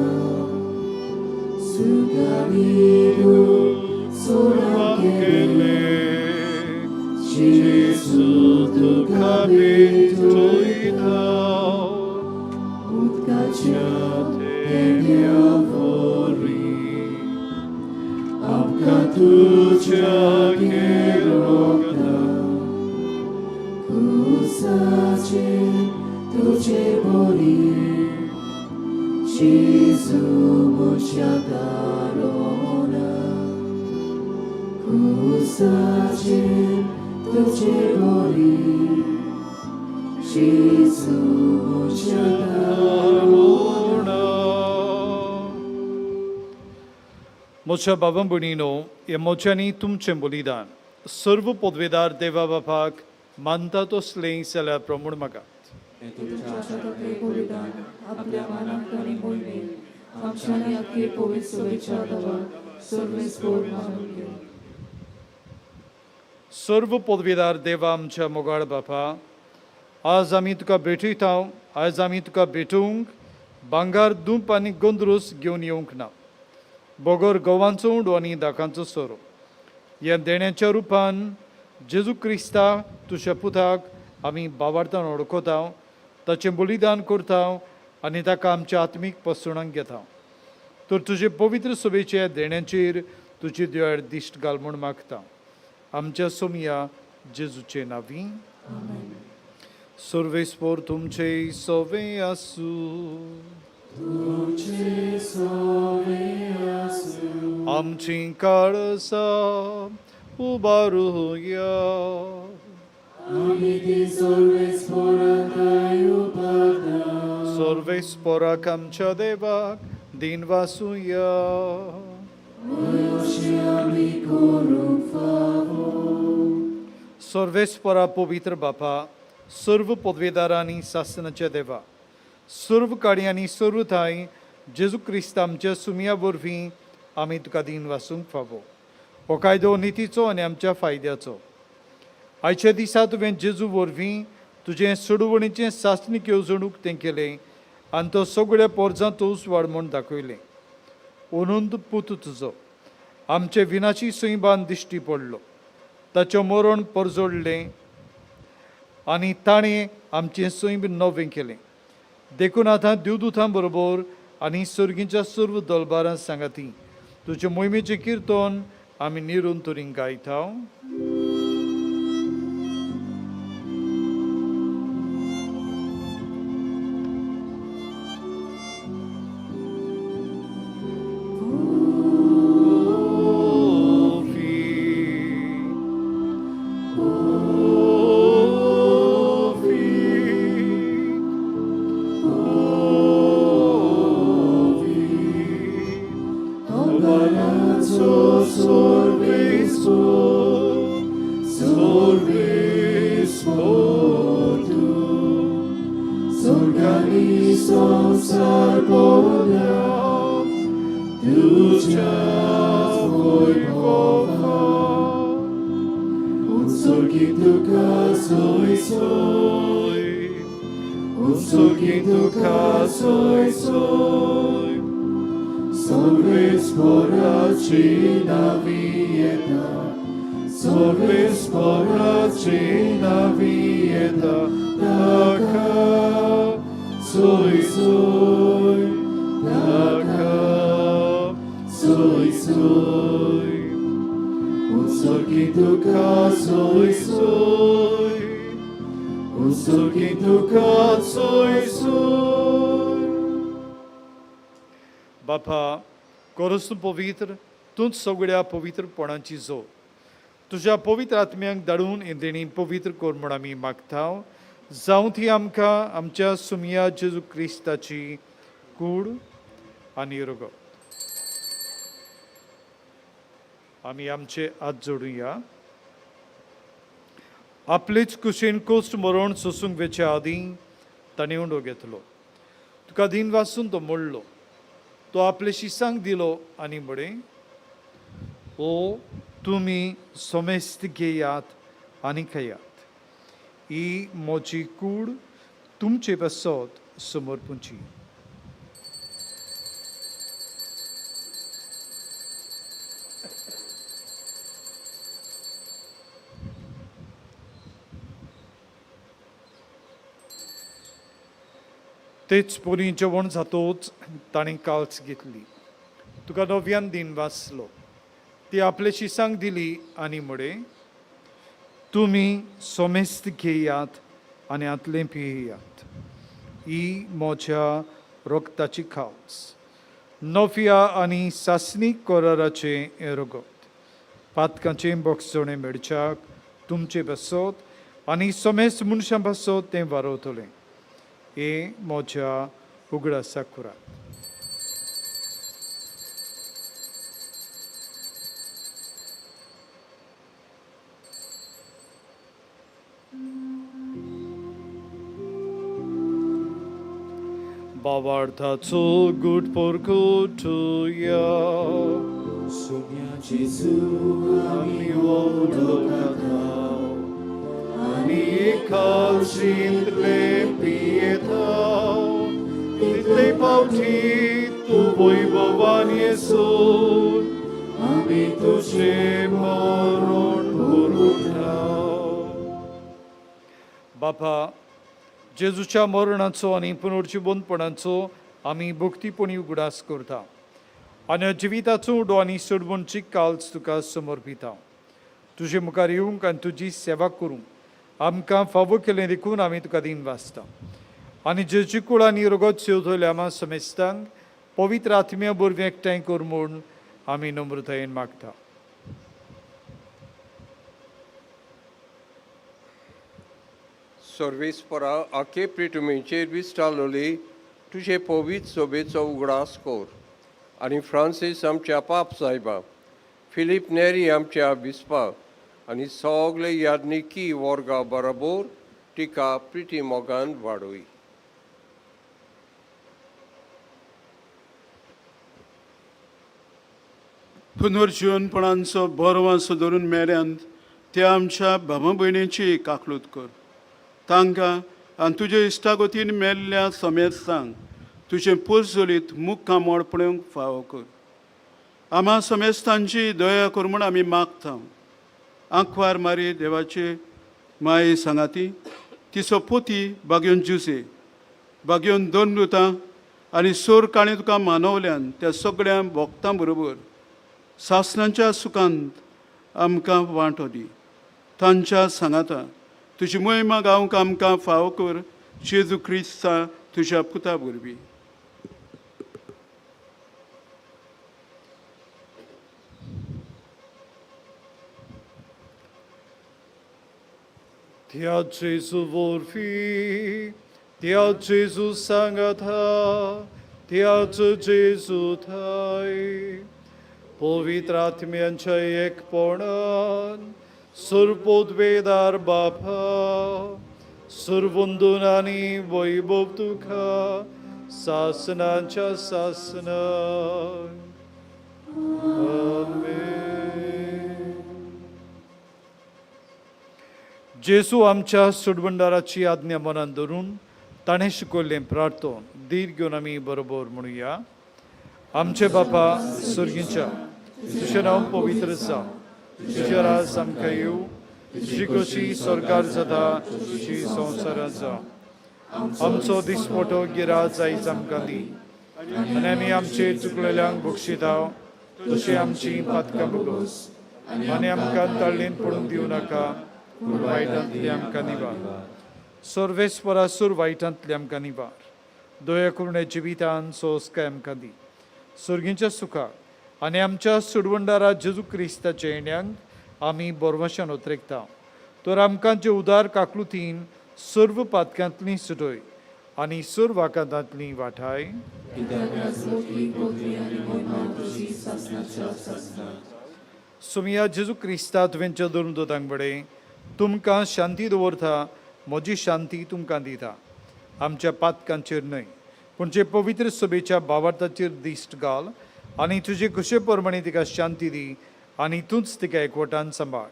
सुखांनी सोरां केले, जेजू तुका भेटयता, उदकाच्या तेन्यान. Gesù म्हज्या दारोना कुसाचेर तुजे बोरी Gesù म्हज्या दारोना. म्हज्या बाबा भयणीनो, हे मोच्यांनी तुमचें बलिदान सर्व पदवेदार देवा बापाक मानता तसलें जाल्यार प्रमूण मागात. हें तुमच्या हातांतलें बलिदान आपल्या मानाक आनी मोहिमेक आमच्या आनी अख्खे पवित्र सभेच्या देवाक सर्वेस्पोर मानून घेवं. सर्व पदवेदार देवा आमच्या मोगाळ बापा, आज आमी तुका भेटयता. आयज आमी तुका भेटूंक भांगर, दुंप आनी गोंद्रूस घेवन येवंक ना, बगर गंवांचो उंडो आनी दाकांचो सोरो. ह्या देण्याच्या रुपान जेजू क्रिस्ता तुज्या पुताक आमी बावार्थान वळखता, ताचें बलिदान करता आनी ताका आमच्या आत्मीक पसणाक घेता. तर तुजे पवित्र सभेच्या देण्याचेर तुजी दयाळ दिश्ट घाल म्हूण मागता, आमच्या सोमया जेजूचे नांवी. सर्वेस्पोर तुमचे सवे आसूं. आमची काळसा उबारुया. आमी ती सर्वेस्पोराक उबारता. सर्वेस्पोराक आमच्या देवाक दिन वासुया. अशें आमी करूंक फावो. सर्वेस्परा पवित्र बापा, सर्व पदवेदारांनी सासनाच्या देवा, सर्व काडी आनी सर्व थांय जेजू क्रिस्त आमच्या सुमया वरवीं आमी तुका दीन वासूंक फावो. हो कायदो नितीचो आनी आमच्या फायद्याचो. आयच्या दिसा तुवें जेजू वरवीं तुजें सोडवणीचें सासणीक येवजण उक्तें केलें आनी तो सगळ्या पोरजांत उजवाड म्हूण दाखयलें. अनंत पूत तुजो आमचे विनाशी सैबान दिश्टी पडलो, ताचें मरण परजोडलें आनी ताणें आमचें सैम नवें केलें. देखून आतां देवदूतां बरोबर आनी सर्गीच्या सर्व दलबारां सांगाती तुजे मोहिमेचें किर्तन आमी निरंतरीं गायता. बापा, कोरस तूं पवित्र, तूंच सगळ्या पवित्रपणाची जोड. तुज्या पवित्र आत्म्यांक धाडून हें देणी पवित्र कर म्हूण आमी मागता. जावं ती आमकां आमच्या सुमया जेजू क्रिस्ताची कूड आनी रगत. आमी आमचे हात जोडुया. आपलेच कुशीन कोश्ट मरण सोसूंक वेच्या आदीं ताणें उंडो घेतलो. तुका दीन वासून तो मोडलो, तो आपले शिसांक दिलो आनी म्हळें, ओ तुमी समेस्त घेयात आनी खायात, ही म्हजी कूड तुमचे पासत समर्पूची. तेच परी जेवण जातोच ताणें काल्स घेतली, तुका नव्यान दीन वाचलो, ती आपले शिसांक दिली आनी म्हळें, तुमी सोमेस्त घेयात आनी हातलें पियेयात, ही म्हज्या रोगताची खावस नोफिया आनी सासणी कोराराचें हें रगत पातकांचें बोगसणें मेळच्याक तुमचे पासत आनी समेस्त मनशां पासत तें वारवतलें. हें म्हज्या उगडासाक करात. भावार्थाचो गुट परगटुया. सुम्या जेजू आमी वडलो आनी कालशींतले पियेता तितले पावटी तूं वैभवान येसून आमी तुजें मरण पुरवता. बापा, जेजूच्या मरणाचो आनी पुनर्जिवंतपणाचो आमी भक्तीपणी उगडास करता आनी जिविताचो उडो आनी सोडवणची काल्स तुका समर्पिता. तुजे मुखार येवंक आनी तुजी सेवा करूंक आमकां फावो केलें देखून आमी तुका दीन वाचता. आनी जेजू कुळ आनी रगत सेवतल्या आमा समेस्तांक पवित्र आत्म्या वरवीं एकठांय कर म्हूण आमी नम्रतायेन मागता. सर्वेस्परा आखे प्रिटुमीचेर विस्टालोली तुजे पवित्र सोबेचो उगडास कर आनी फ्रांसीस आमच्या पाप सायबा, फिलीप नेरी आमच्या बिस्पा आनी सगळे यादनिकी वर्गा बरोबर तिका प्रिती मोगान वाडोय. पुनर्जिवनपणांचो बरो धरून मेऱ्यांत त्या आमच्या भावा भयणीची काकलूत कर. तांकां आनी तुजे इश्टागतीन मेल्ल्या समेस्तांक तुजें पोरजोलीत मुक्कामोड पळोवंक फावो कर. आमा समेस्तांची दया कर म्हूण आमी मागता. आंकवार मारी देवाचे माये सांगाती तिचो पोती बागेवन जुसे बागेवन दोन लुतां आनी सोर काणी तुका मानवल्यान त्या सगळ्या भोक्तां बरोबर सासणाच्या सुखांत आमकां वांटो दी. तांच्या सांगाता तुजी मोहिमा गावंक आमकां फावो कर. जेजू क्रिस्ता तुज्या पुता वरवीं. त्या जेजू वरवीं, त्या जेजू सांगाता, त्याच जेजू थाय पवित्र आत्म्यांच्या एकपणान सर्वोद्वेदार बापा सर्वंदून आनी वैभव तुका सासनाच्या सासनाक. आमेन. जेजू आमच्या सुडवंडाराची आज्ञा मनान धरून ताणें शिकयल्लें प्रार्थन धीर घेवन आमी बरोबर म्हणुया. आमचे बापा सर्गीच्या, तुजें नांव पवित्र जावं, तुजें राज आमकां येवं, तुजी कशी सरकार जाता तुजी संवसारांत जावं. आमचो दिसपटो गिराज आयज आमकां दी आनी आमी आमचे चुकलेल्यांक बक्षिता तशी आमची पातकां भोगोस आनी आमकां ताळ्ळेन पडूंक दिवं नाका, पूण वायटांतली आमकां निवार. सर्वेस्परा सूर वायटांतली आमकां निवार. दया करुणे जिवितान सोंसकाय आमकां दी. सर्गींच्या सुखाक आनी आमच्या सुडवंडारा जेजू क्रिस्ताच्या येण्यांक आमी बोरवशान उतरेकता. तर आमकां जे उदार काकलुतीन सर्व पातक्यांतली सुटय आनी सर्व आकांतांतली वाठाय. सुमिया जेजू क्रिस्ता तुवेंच्या धरून दोतांक बडे तुमकां शांती दवरता, म्हजी शांती तुमकां दिता. आमच्या पातकांचेर न्हय पूण जे पवित्र सभेच्या भावार्थाचेर दिश्ट घाल आनी तुजे खुशे प्रमाणे तिका शांती दी आनी तूंच तिका एकवटान सांबाळ,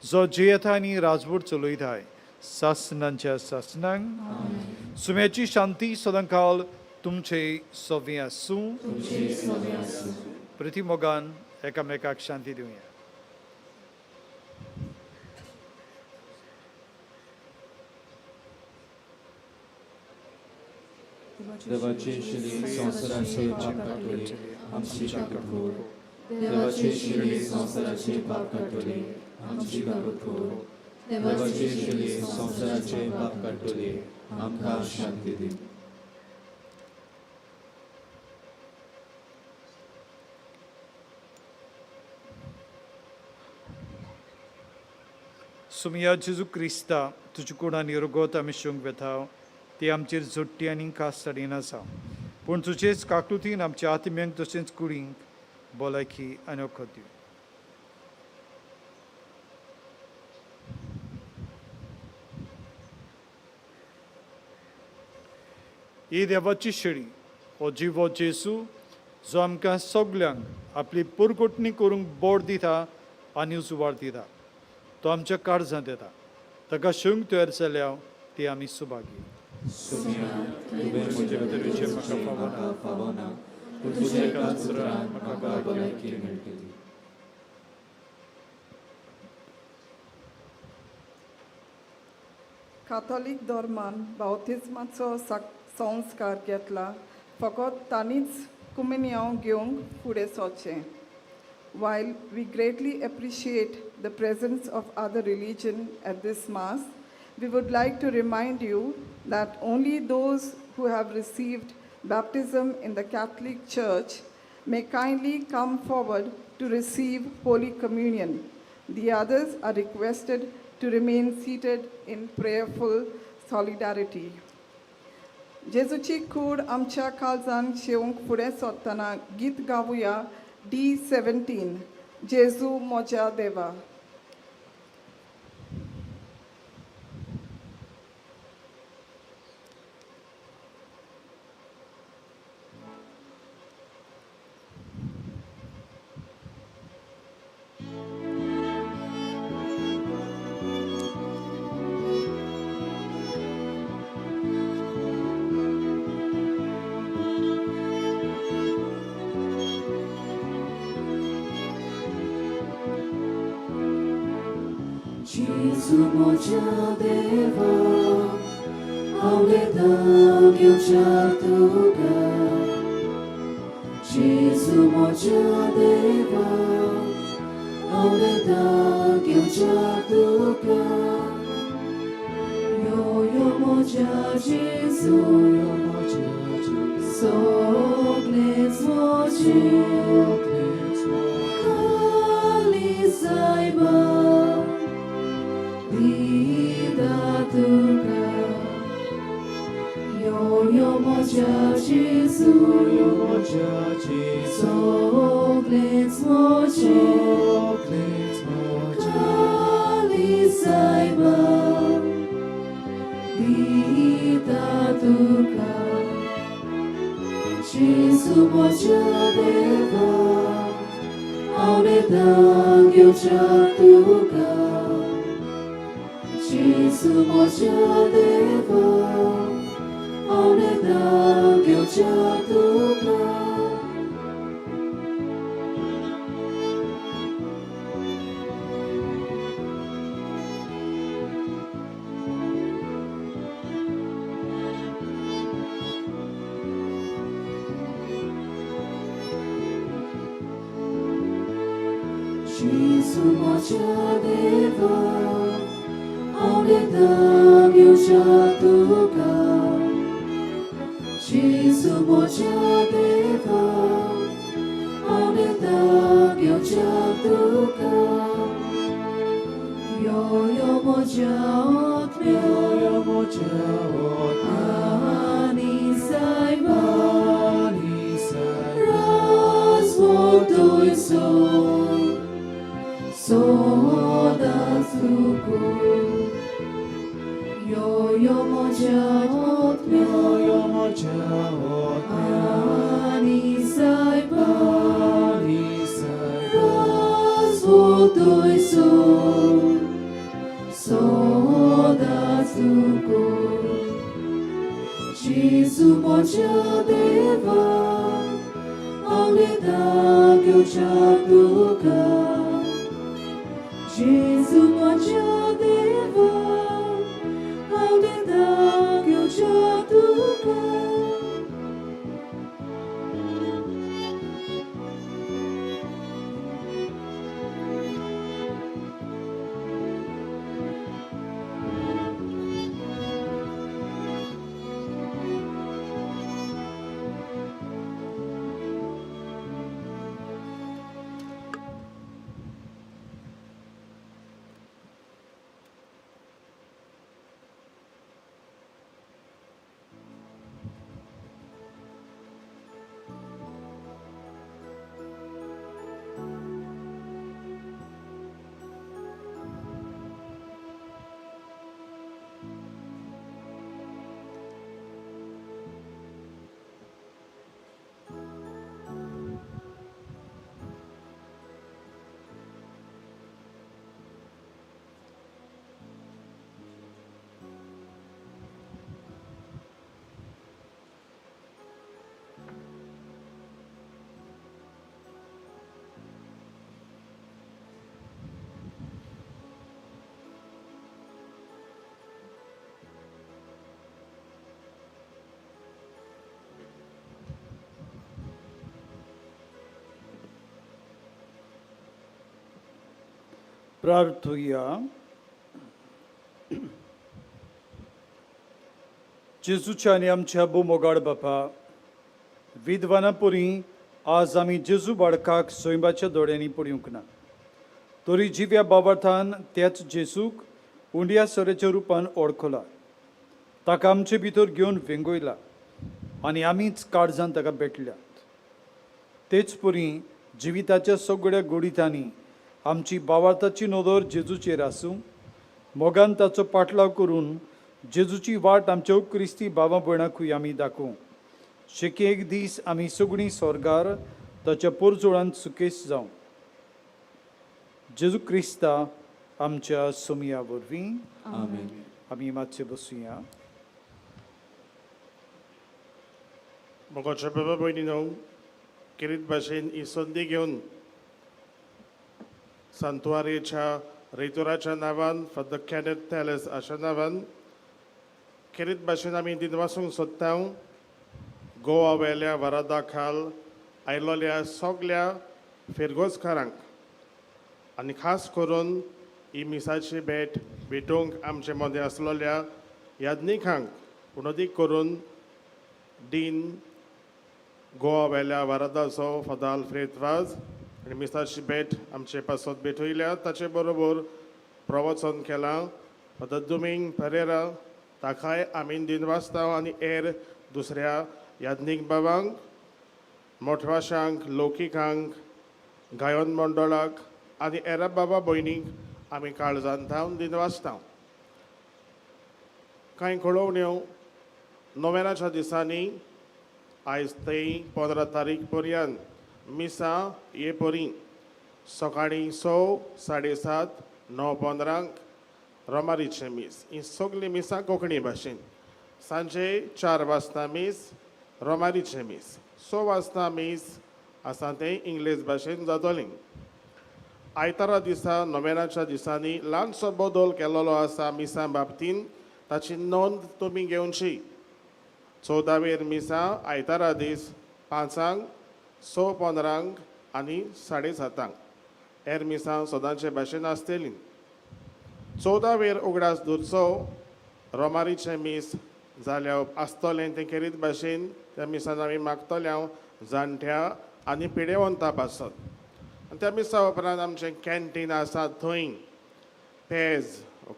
जो जियेता आनी राजवट चलयताय सासनांच्या सासनांक. सुम्याची शांती सदांकाल तुमचे सवी आसूं. प्रतिमोगान एकामेकाक शांती दिवया. देवाचे शिली संवसाराचे पाप काडटले आमची काकूट कर. देवाचे शिली संवसाराचे पाप काडटले आमची काकूट कर. देवाचे शिली संवसाराचे पाप काडटले आमकां शांती दी. सुमिया जेजू क्रिस्ता तुजे कूड आनी रगत आमी शिवंक वेता ती आमचेर जोडटी आनी खास चडिना आसा पूण तुजेच काकृतीन आमच्या आत्म्यांक तशेंच कुडींक भलायकी आनी वखद दिवं. ही देवाची शेळी हो जिवो जेजू जो आमकां सगल्यांक आपली पुरगुटणी करूंक बोड दिता आनी उजवाड दिता तो आमच्या काळजांत येता ताका शिवंक तयार जाल्या ती आमी सुभागी. तुवें म्हजे भितर म्हाका फावना पूण तुज्या एकाच उतरान म्हाका भलायकी मेळटली. काथॉलीक धर्मान बावतिज्माचो संस्कार घेतला फकत तांणीच कुमिन्यांव घेवंक फुडें सरचें. While we greatly appreciate the presence of other religion at this mass, we would like to remind you that only those who have received baptism in the Catholic Church may kindly come forward to receive Holy Communion. The others are requested to remain seated in prayerful solidarity. जेजूची कूड आमच्या काळजान शेवंक फुडें सरतना गीत गावया D17 जेजू म्हज्या देवा. Gesù moja deva, auleda ghiuciatuga. Gesù moja deva, auleda ghiuciatuga. Yo yo moja Gesù, yo moja Gesù, soglez moje, kalizaiba. Yo yo moja Gesù, yo moja Gesù, soglez moje, kalizaiba. Dita tuka. Gesù moja deva, auleda ghiuciatuga. Gesù moja deva, auleda ghiuciatuga. Gesù moja deva, auleda ghiuciatuga. Gesù moja deva, auleda ghiuciatuga. Yo yo moja otmia, yo moja otmia, ani saiba, razvodoj sol, soda zuku. Yo yo moja otmia, yo moja otmia, ani saiba, razvodoj sol, soda zuku. Gesù moja deva, auleda ghiuciatuga. Gesù moja deva, auleda ghiuciatuga. प्रार्थुया. जेजूच्या आनी आमच्या भोव बापा, विद्वाना पुरी आज आमी जेजू बाळकाक सैमाच्या दोळ्यांनी पळोवंक ना, तरी जिव्या बाबार्थान त्याच जेजूक उंड्या सोऱ्याच्या रुपान ओळखला, ताका आमचे भितर घेवन वेंगयला आनी आमीच काळजान ताका भेटल्यात. तेच परी जिविताच्या सगळ्या गोडितांनी आमची बावार्थाची नदर जेजूचेर आसूं, मोगान ताचो पाटलाव करून जेजूची वाट आमच्या क्रिस्ती भावा भयणाकूय आमी दाखोवं. शेकी एक दीस आमी सगळीं स्वर्गार ताच्या पोरजोळान सुकेस जावं. जेजू क्रिस्ता आमच्या सोमया वरवीं. आमेन. आमी मातशे बसुया. मोगाच्या बाबा भयणीनो, खेरीत भाशेन ही संदी घेवन सांतवारेच्या रेतोराच्या नांवान, फादर कॅनेथ थॅलस अशा नांवान खेरीत भाशेन आमी दिनवासूंक सोदता गोवा वेल्या वरादा खाल आयलोल्या सगल्या फिरगोजकारांक आनी खास करून ही मिसाची भेट भेटूंक आमचे मदें आसलोल्या याज्ञिकांक, पूण अदीक करून डीन गोवा वेल्या वरादाचो फादर आल्फ्रेद वाज आनी मिसाची भेट आमचे पासत भेटयल्या. ताचे बरोबर प्रवचन केलां फादर दुमींग परेरा, ताकाय आमी दिनवासता आनी हेर दुसऱ्या याज्ञीक बाबांक, मोठवाशांक, लौकिकांक, गायन मंडळाक आनी हेर बाबा भयणींक आमी काळजान थावन दिनवासता. कांय कळोवण्यो. नोव्हेंनाच्या दिसांनी आयज ते 15 तारीख पर्यंत मिसां हे परी: सकाळीं 6, 7:30, 9:15 रोमारीचें मीस. ही सगळीं मिसां कोंकणी भाशेन. सांजे 4 वाजता मीस, रोमारीचें मीस. 6 वाजता मीस आसा तें इंग्लीश भाशेन जातलें. आयतारा दिसा नोव्हेंनाच्या दिसांनी ल्हानसो बदल केल्लो आसा मिसां बाबतीन, ताची नोंद तुमी घेवची. 14वेर मिसां आयतारा दीस 5, 6:15 आनी 7:30. हेर मिसां सदांचे भाशेन आसतलीं. 14वेर उगडास दवरचो, रोमारीचें मीस जाल्या आसतलें तें खेरीत भाशेन. त्या मिसान आमी मागतले हांव जाणट्या आनी पिडेवंता पासत. आनी त्या मिसा उपरांत आमचें कॅन्टीन आसा, थंय पेज,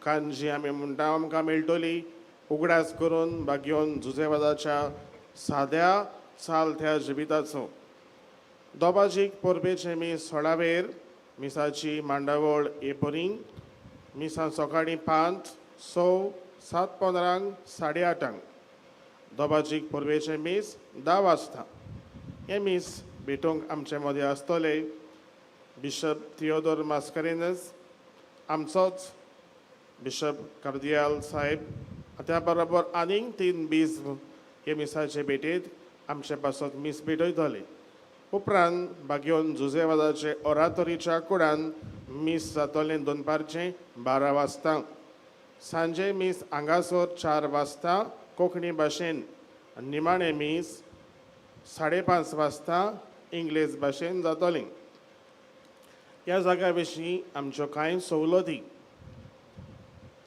कांजी आमी म्हणटा, आमकां मेळटली. उगडास करून बागयोन जुजेवादाच्या साद्या चालत्या जिविताचो. दोबाजीक परबेचें मीस 16वेर. मिसाची मांडावळ हे परी: मिसां सकाळीं 5, 6, 7:15, 8:30. दोबाजीक परबेचें मीस 10 वाजता. हें मीस भेटूंक आमचे मदें आसतले बिशप थियोदोर मास्करेनस, आमचोच बिशप कार्दियाल साहेब, त्या बरोबर आनीक 3 बीज हे मिसाचे भेटेंत आमचे पासत मीस भेटयतले. उपरांत बागयोन जुजेवादाचे ओरातोरीच्या कुडान मीस जातलें दनपारचें 12 वाजता. सांजे मीस हांगासर 4 वाजता कोंकणी भाशेन. निमाणें मीस 5:30 वाजता इंग्लीश भाशेन जातलें. ह्या जाग्या विशीं आमच्यो कांय सवलती.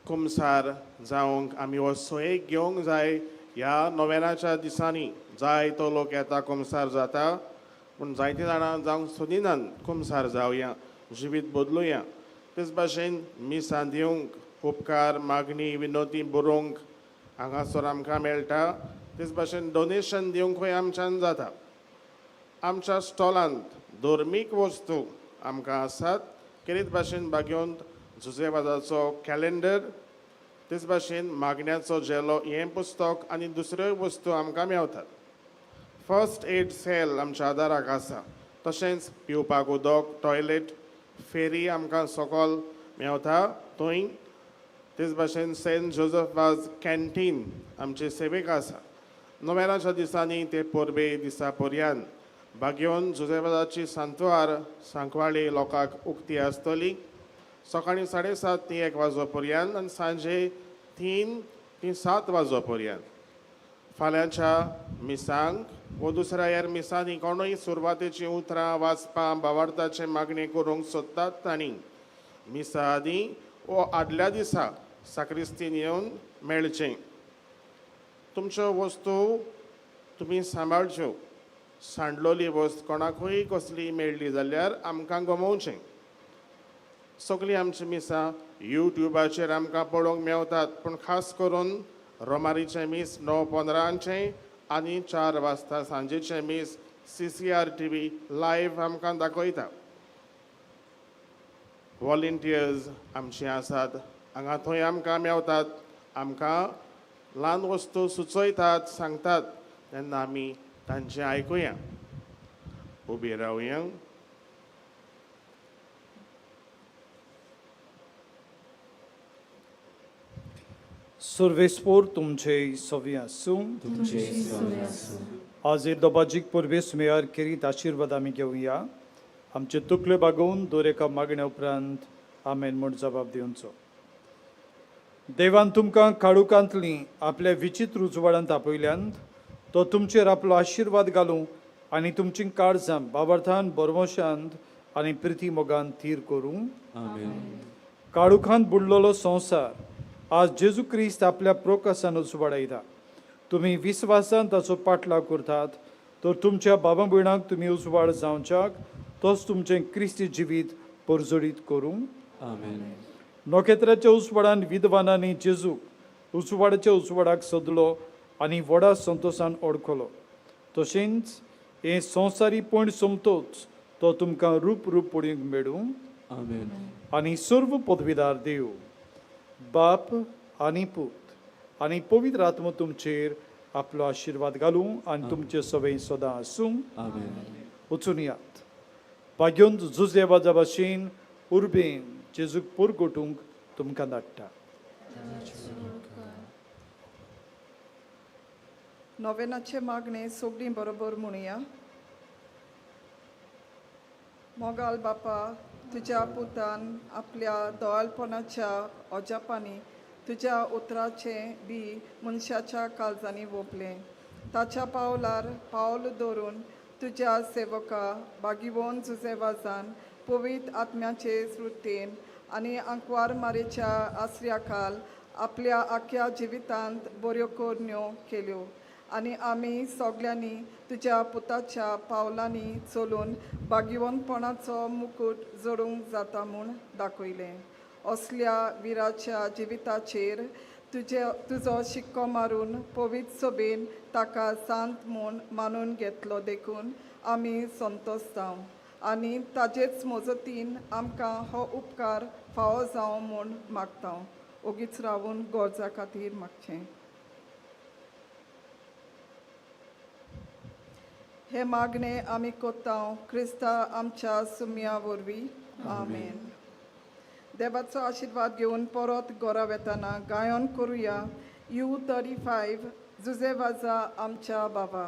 कुमसार जावंक आमी हो सोयेक घेवंक जाय. ह्या नोव्हेंनाच्या दिसांनी जाय तो लोक येता, कुमसार जाता, पूण जायतीं जाणां जावंक सोदिनात. कुमसार जावया, जिवीत बदलुया. तेच भाशेन मिसां दिवंक, उपकार, मागणी, विनोदी बरोवंक हांगासर आमकां मेळटा. तेच भाशेन डोनेशन दिवंकूय आमच्यान जाता. आमच्या स्टॉलांत धर्मीक वस्तू आमकां आसात, खेरीत भाशेन बागेवन जुजेवादाचो कॅलेंडर, तेच भाशेन मागण्याचो झेलो हें पुस्तक आनी दुसऱ्योय वस्तू आमकां मेवतात. फर्स्ट एड सेल आमच्या आदाराक आसा. तशेंच पिवपाक उदक, टॉयलेट, फेरी आमकां सकल मेवता थंय. तेच भाशेन सेंट जोजफ वाज कॅन्टीन आमचे सेवेक आसा. नोव्हेंनाच्या दिसांनी ते परबे दिसा पर्यंत बागयोन जुजेवादाची सांतवार सांकवाळे लोकांक उक्ती आसतली, सकाळीं 7:30 ते 1 वाजो पर्यंत आनी सांजे 3 ते 7 वाजो पर्यंत. फाल्यांच्या मिसांक वो दुसऱ्या ह्या मिसांनी कोणूय सुरवातेचीं उतरां वाचपां, बावार्थाचें मागणें करूंक सोदतात तांणी मिसा आदीं वो आदल्या दिसा साक्रिस्तीन येवन मेळचें. तुमच्यो वस्तू तुमी सांबाळच्यो. सांडलोली वस्त कोणाकूय कसली मेळ्ळी जाल्यार आमकां गमोवचें. सगळीं आमची मिसां युट्युबाचेर आमकां पळोवंक मेवतात, पूण खास करून रोमारीचें मीस 9:15 आनी 4 वाजता सांजेचें मीस CCR TV live आमकां दाखयता. वॉलंटियर्स आमचे आसात, हांगा थंय आमकां मेवतात, आमकां ल्हान वस्तू सुचयतात, सांगतात, तेन्ना आमी तांचें आयकुया. उबी रावया. सर्वेस्पोर तुमचे सवी आसूं. तुमचे सवे आसूं. आज दोबाजीक पुर्वेस मेयार केरीत आशिर्वाद आमी घेवया. आमचे तुकल्यो बागोवन दर एका मागण्या उपरांत आमेन म्हूण जबाब दिवचो. देवान तुमकां काळुकांतली आपल्या विचित्र उजवाडांत आपयल्यान तो तुमचेर आपलो आशिर्वाद घालूं आनी तुमची काळजां बाबार्थान बरवशांत आनी प्रिती मोगान थीर करूं. आमेन. काळुखांत बुडलेलो संवसार आज जेजू क्रिस्त आपल्या प्रोकासान उजवाडायता. तुमी विस्वासान ताचो पाटलाव करतात तर तुमच्या बाबा भयणांक तुमी उजवाड जावच्याक तोच तुमचें क्रिस्ती जिवीत परजळीत करूं. आमेन. नखेत्राच्या उजवाडान विद्वानांनी जेजूक उजवाडाच्या उजवाडाक सोदलो आनी व्हडा संतोशान ओळखलो. तशेंच हें संवसारीपण सोमतोच तो तुमकां रूप रूप पळोवंक मेळूं. आमेन. आनी सर्व पदवीदार देव बाप आनी पूत आनी पवित्र आत्मो तुमचेर आपलो आशिर्वाद घालूं आनी तुमचे सवय सदां आसूं. आमेन. वचून यात भाग्योन जुजे वाजा भाशेन उर्बेन जेजूक पोरगोटूंक तुमकां धाडटा. नोवेनाचे मागणे सगळीं बरोबर म्हणुया. मोगाल बापा, तुज्या पुतान आपल्या दोळपणाच्या अजापांनी तुज्या उतराचें बी मनशाच्या काळजांनी वोपलें. ताच्या पावलार पावल दवरून तुज्या सेवका बागिवोन जुजेवाजान पवित्र आत्म्याचे स्मृतीन आनी आंकवार मारेच्या आसऱ्या खाल आपल्या आख्या जिवितांत बऱ्यो करण्यो केल्यो आनी आमी सगल्यांनी तुज्या पुताच्या पावलांनी चलून बागिवनपणाचो मुकूट जोडूंक जाता म्हूण दाखयलें. असल्या विराच्या जिविताचेर तुजे तुजो शिक्को मारून पवित्र सोबेन ताका सांत म्हूण मानून घेतलो देखून आमी संतोश जावं आनी ताजेच मजतीन आमकां हो उपकार फावो जावं म्हूण मागता. ओगीच रावून गरजा खातीर मागचें. हे मागणे आमी कोत्ता क्रिस्ता आमच्या सुम्या वरवीं. आमेन. देवाचो आशिर्वाद घेवन परत घरा वेताना गायन करुया. U35 Jose वाजा आमच्या बाबा.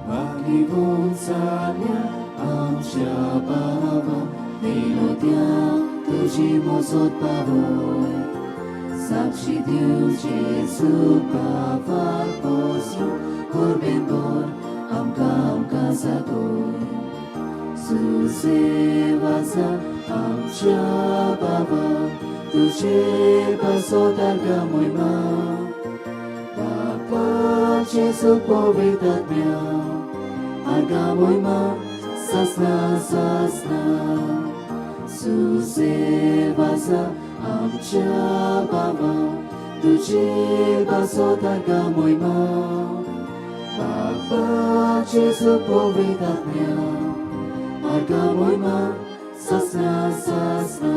बागिवोन जाल्या आमच्या बाबा, विनोद्या तुजी मोजोत पावोय. साक्षी दिव जेजू बाबाक पोसरू कोरबेन बोर आमकां आमकां जागोय. सुसे वाजा आमच्या बाबा, तुजे पासत आर्गां मोयमा. बापा जेजू पवित्र आत्म्या आर्गां मोयमा सासना सासना. सुसे वाजा आमच्या बाबा, तुजे पासत आर्गां मोयमा. बापा जेजू पवित्र आत्म्या आर्गां मोयमा सासना सासना.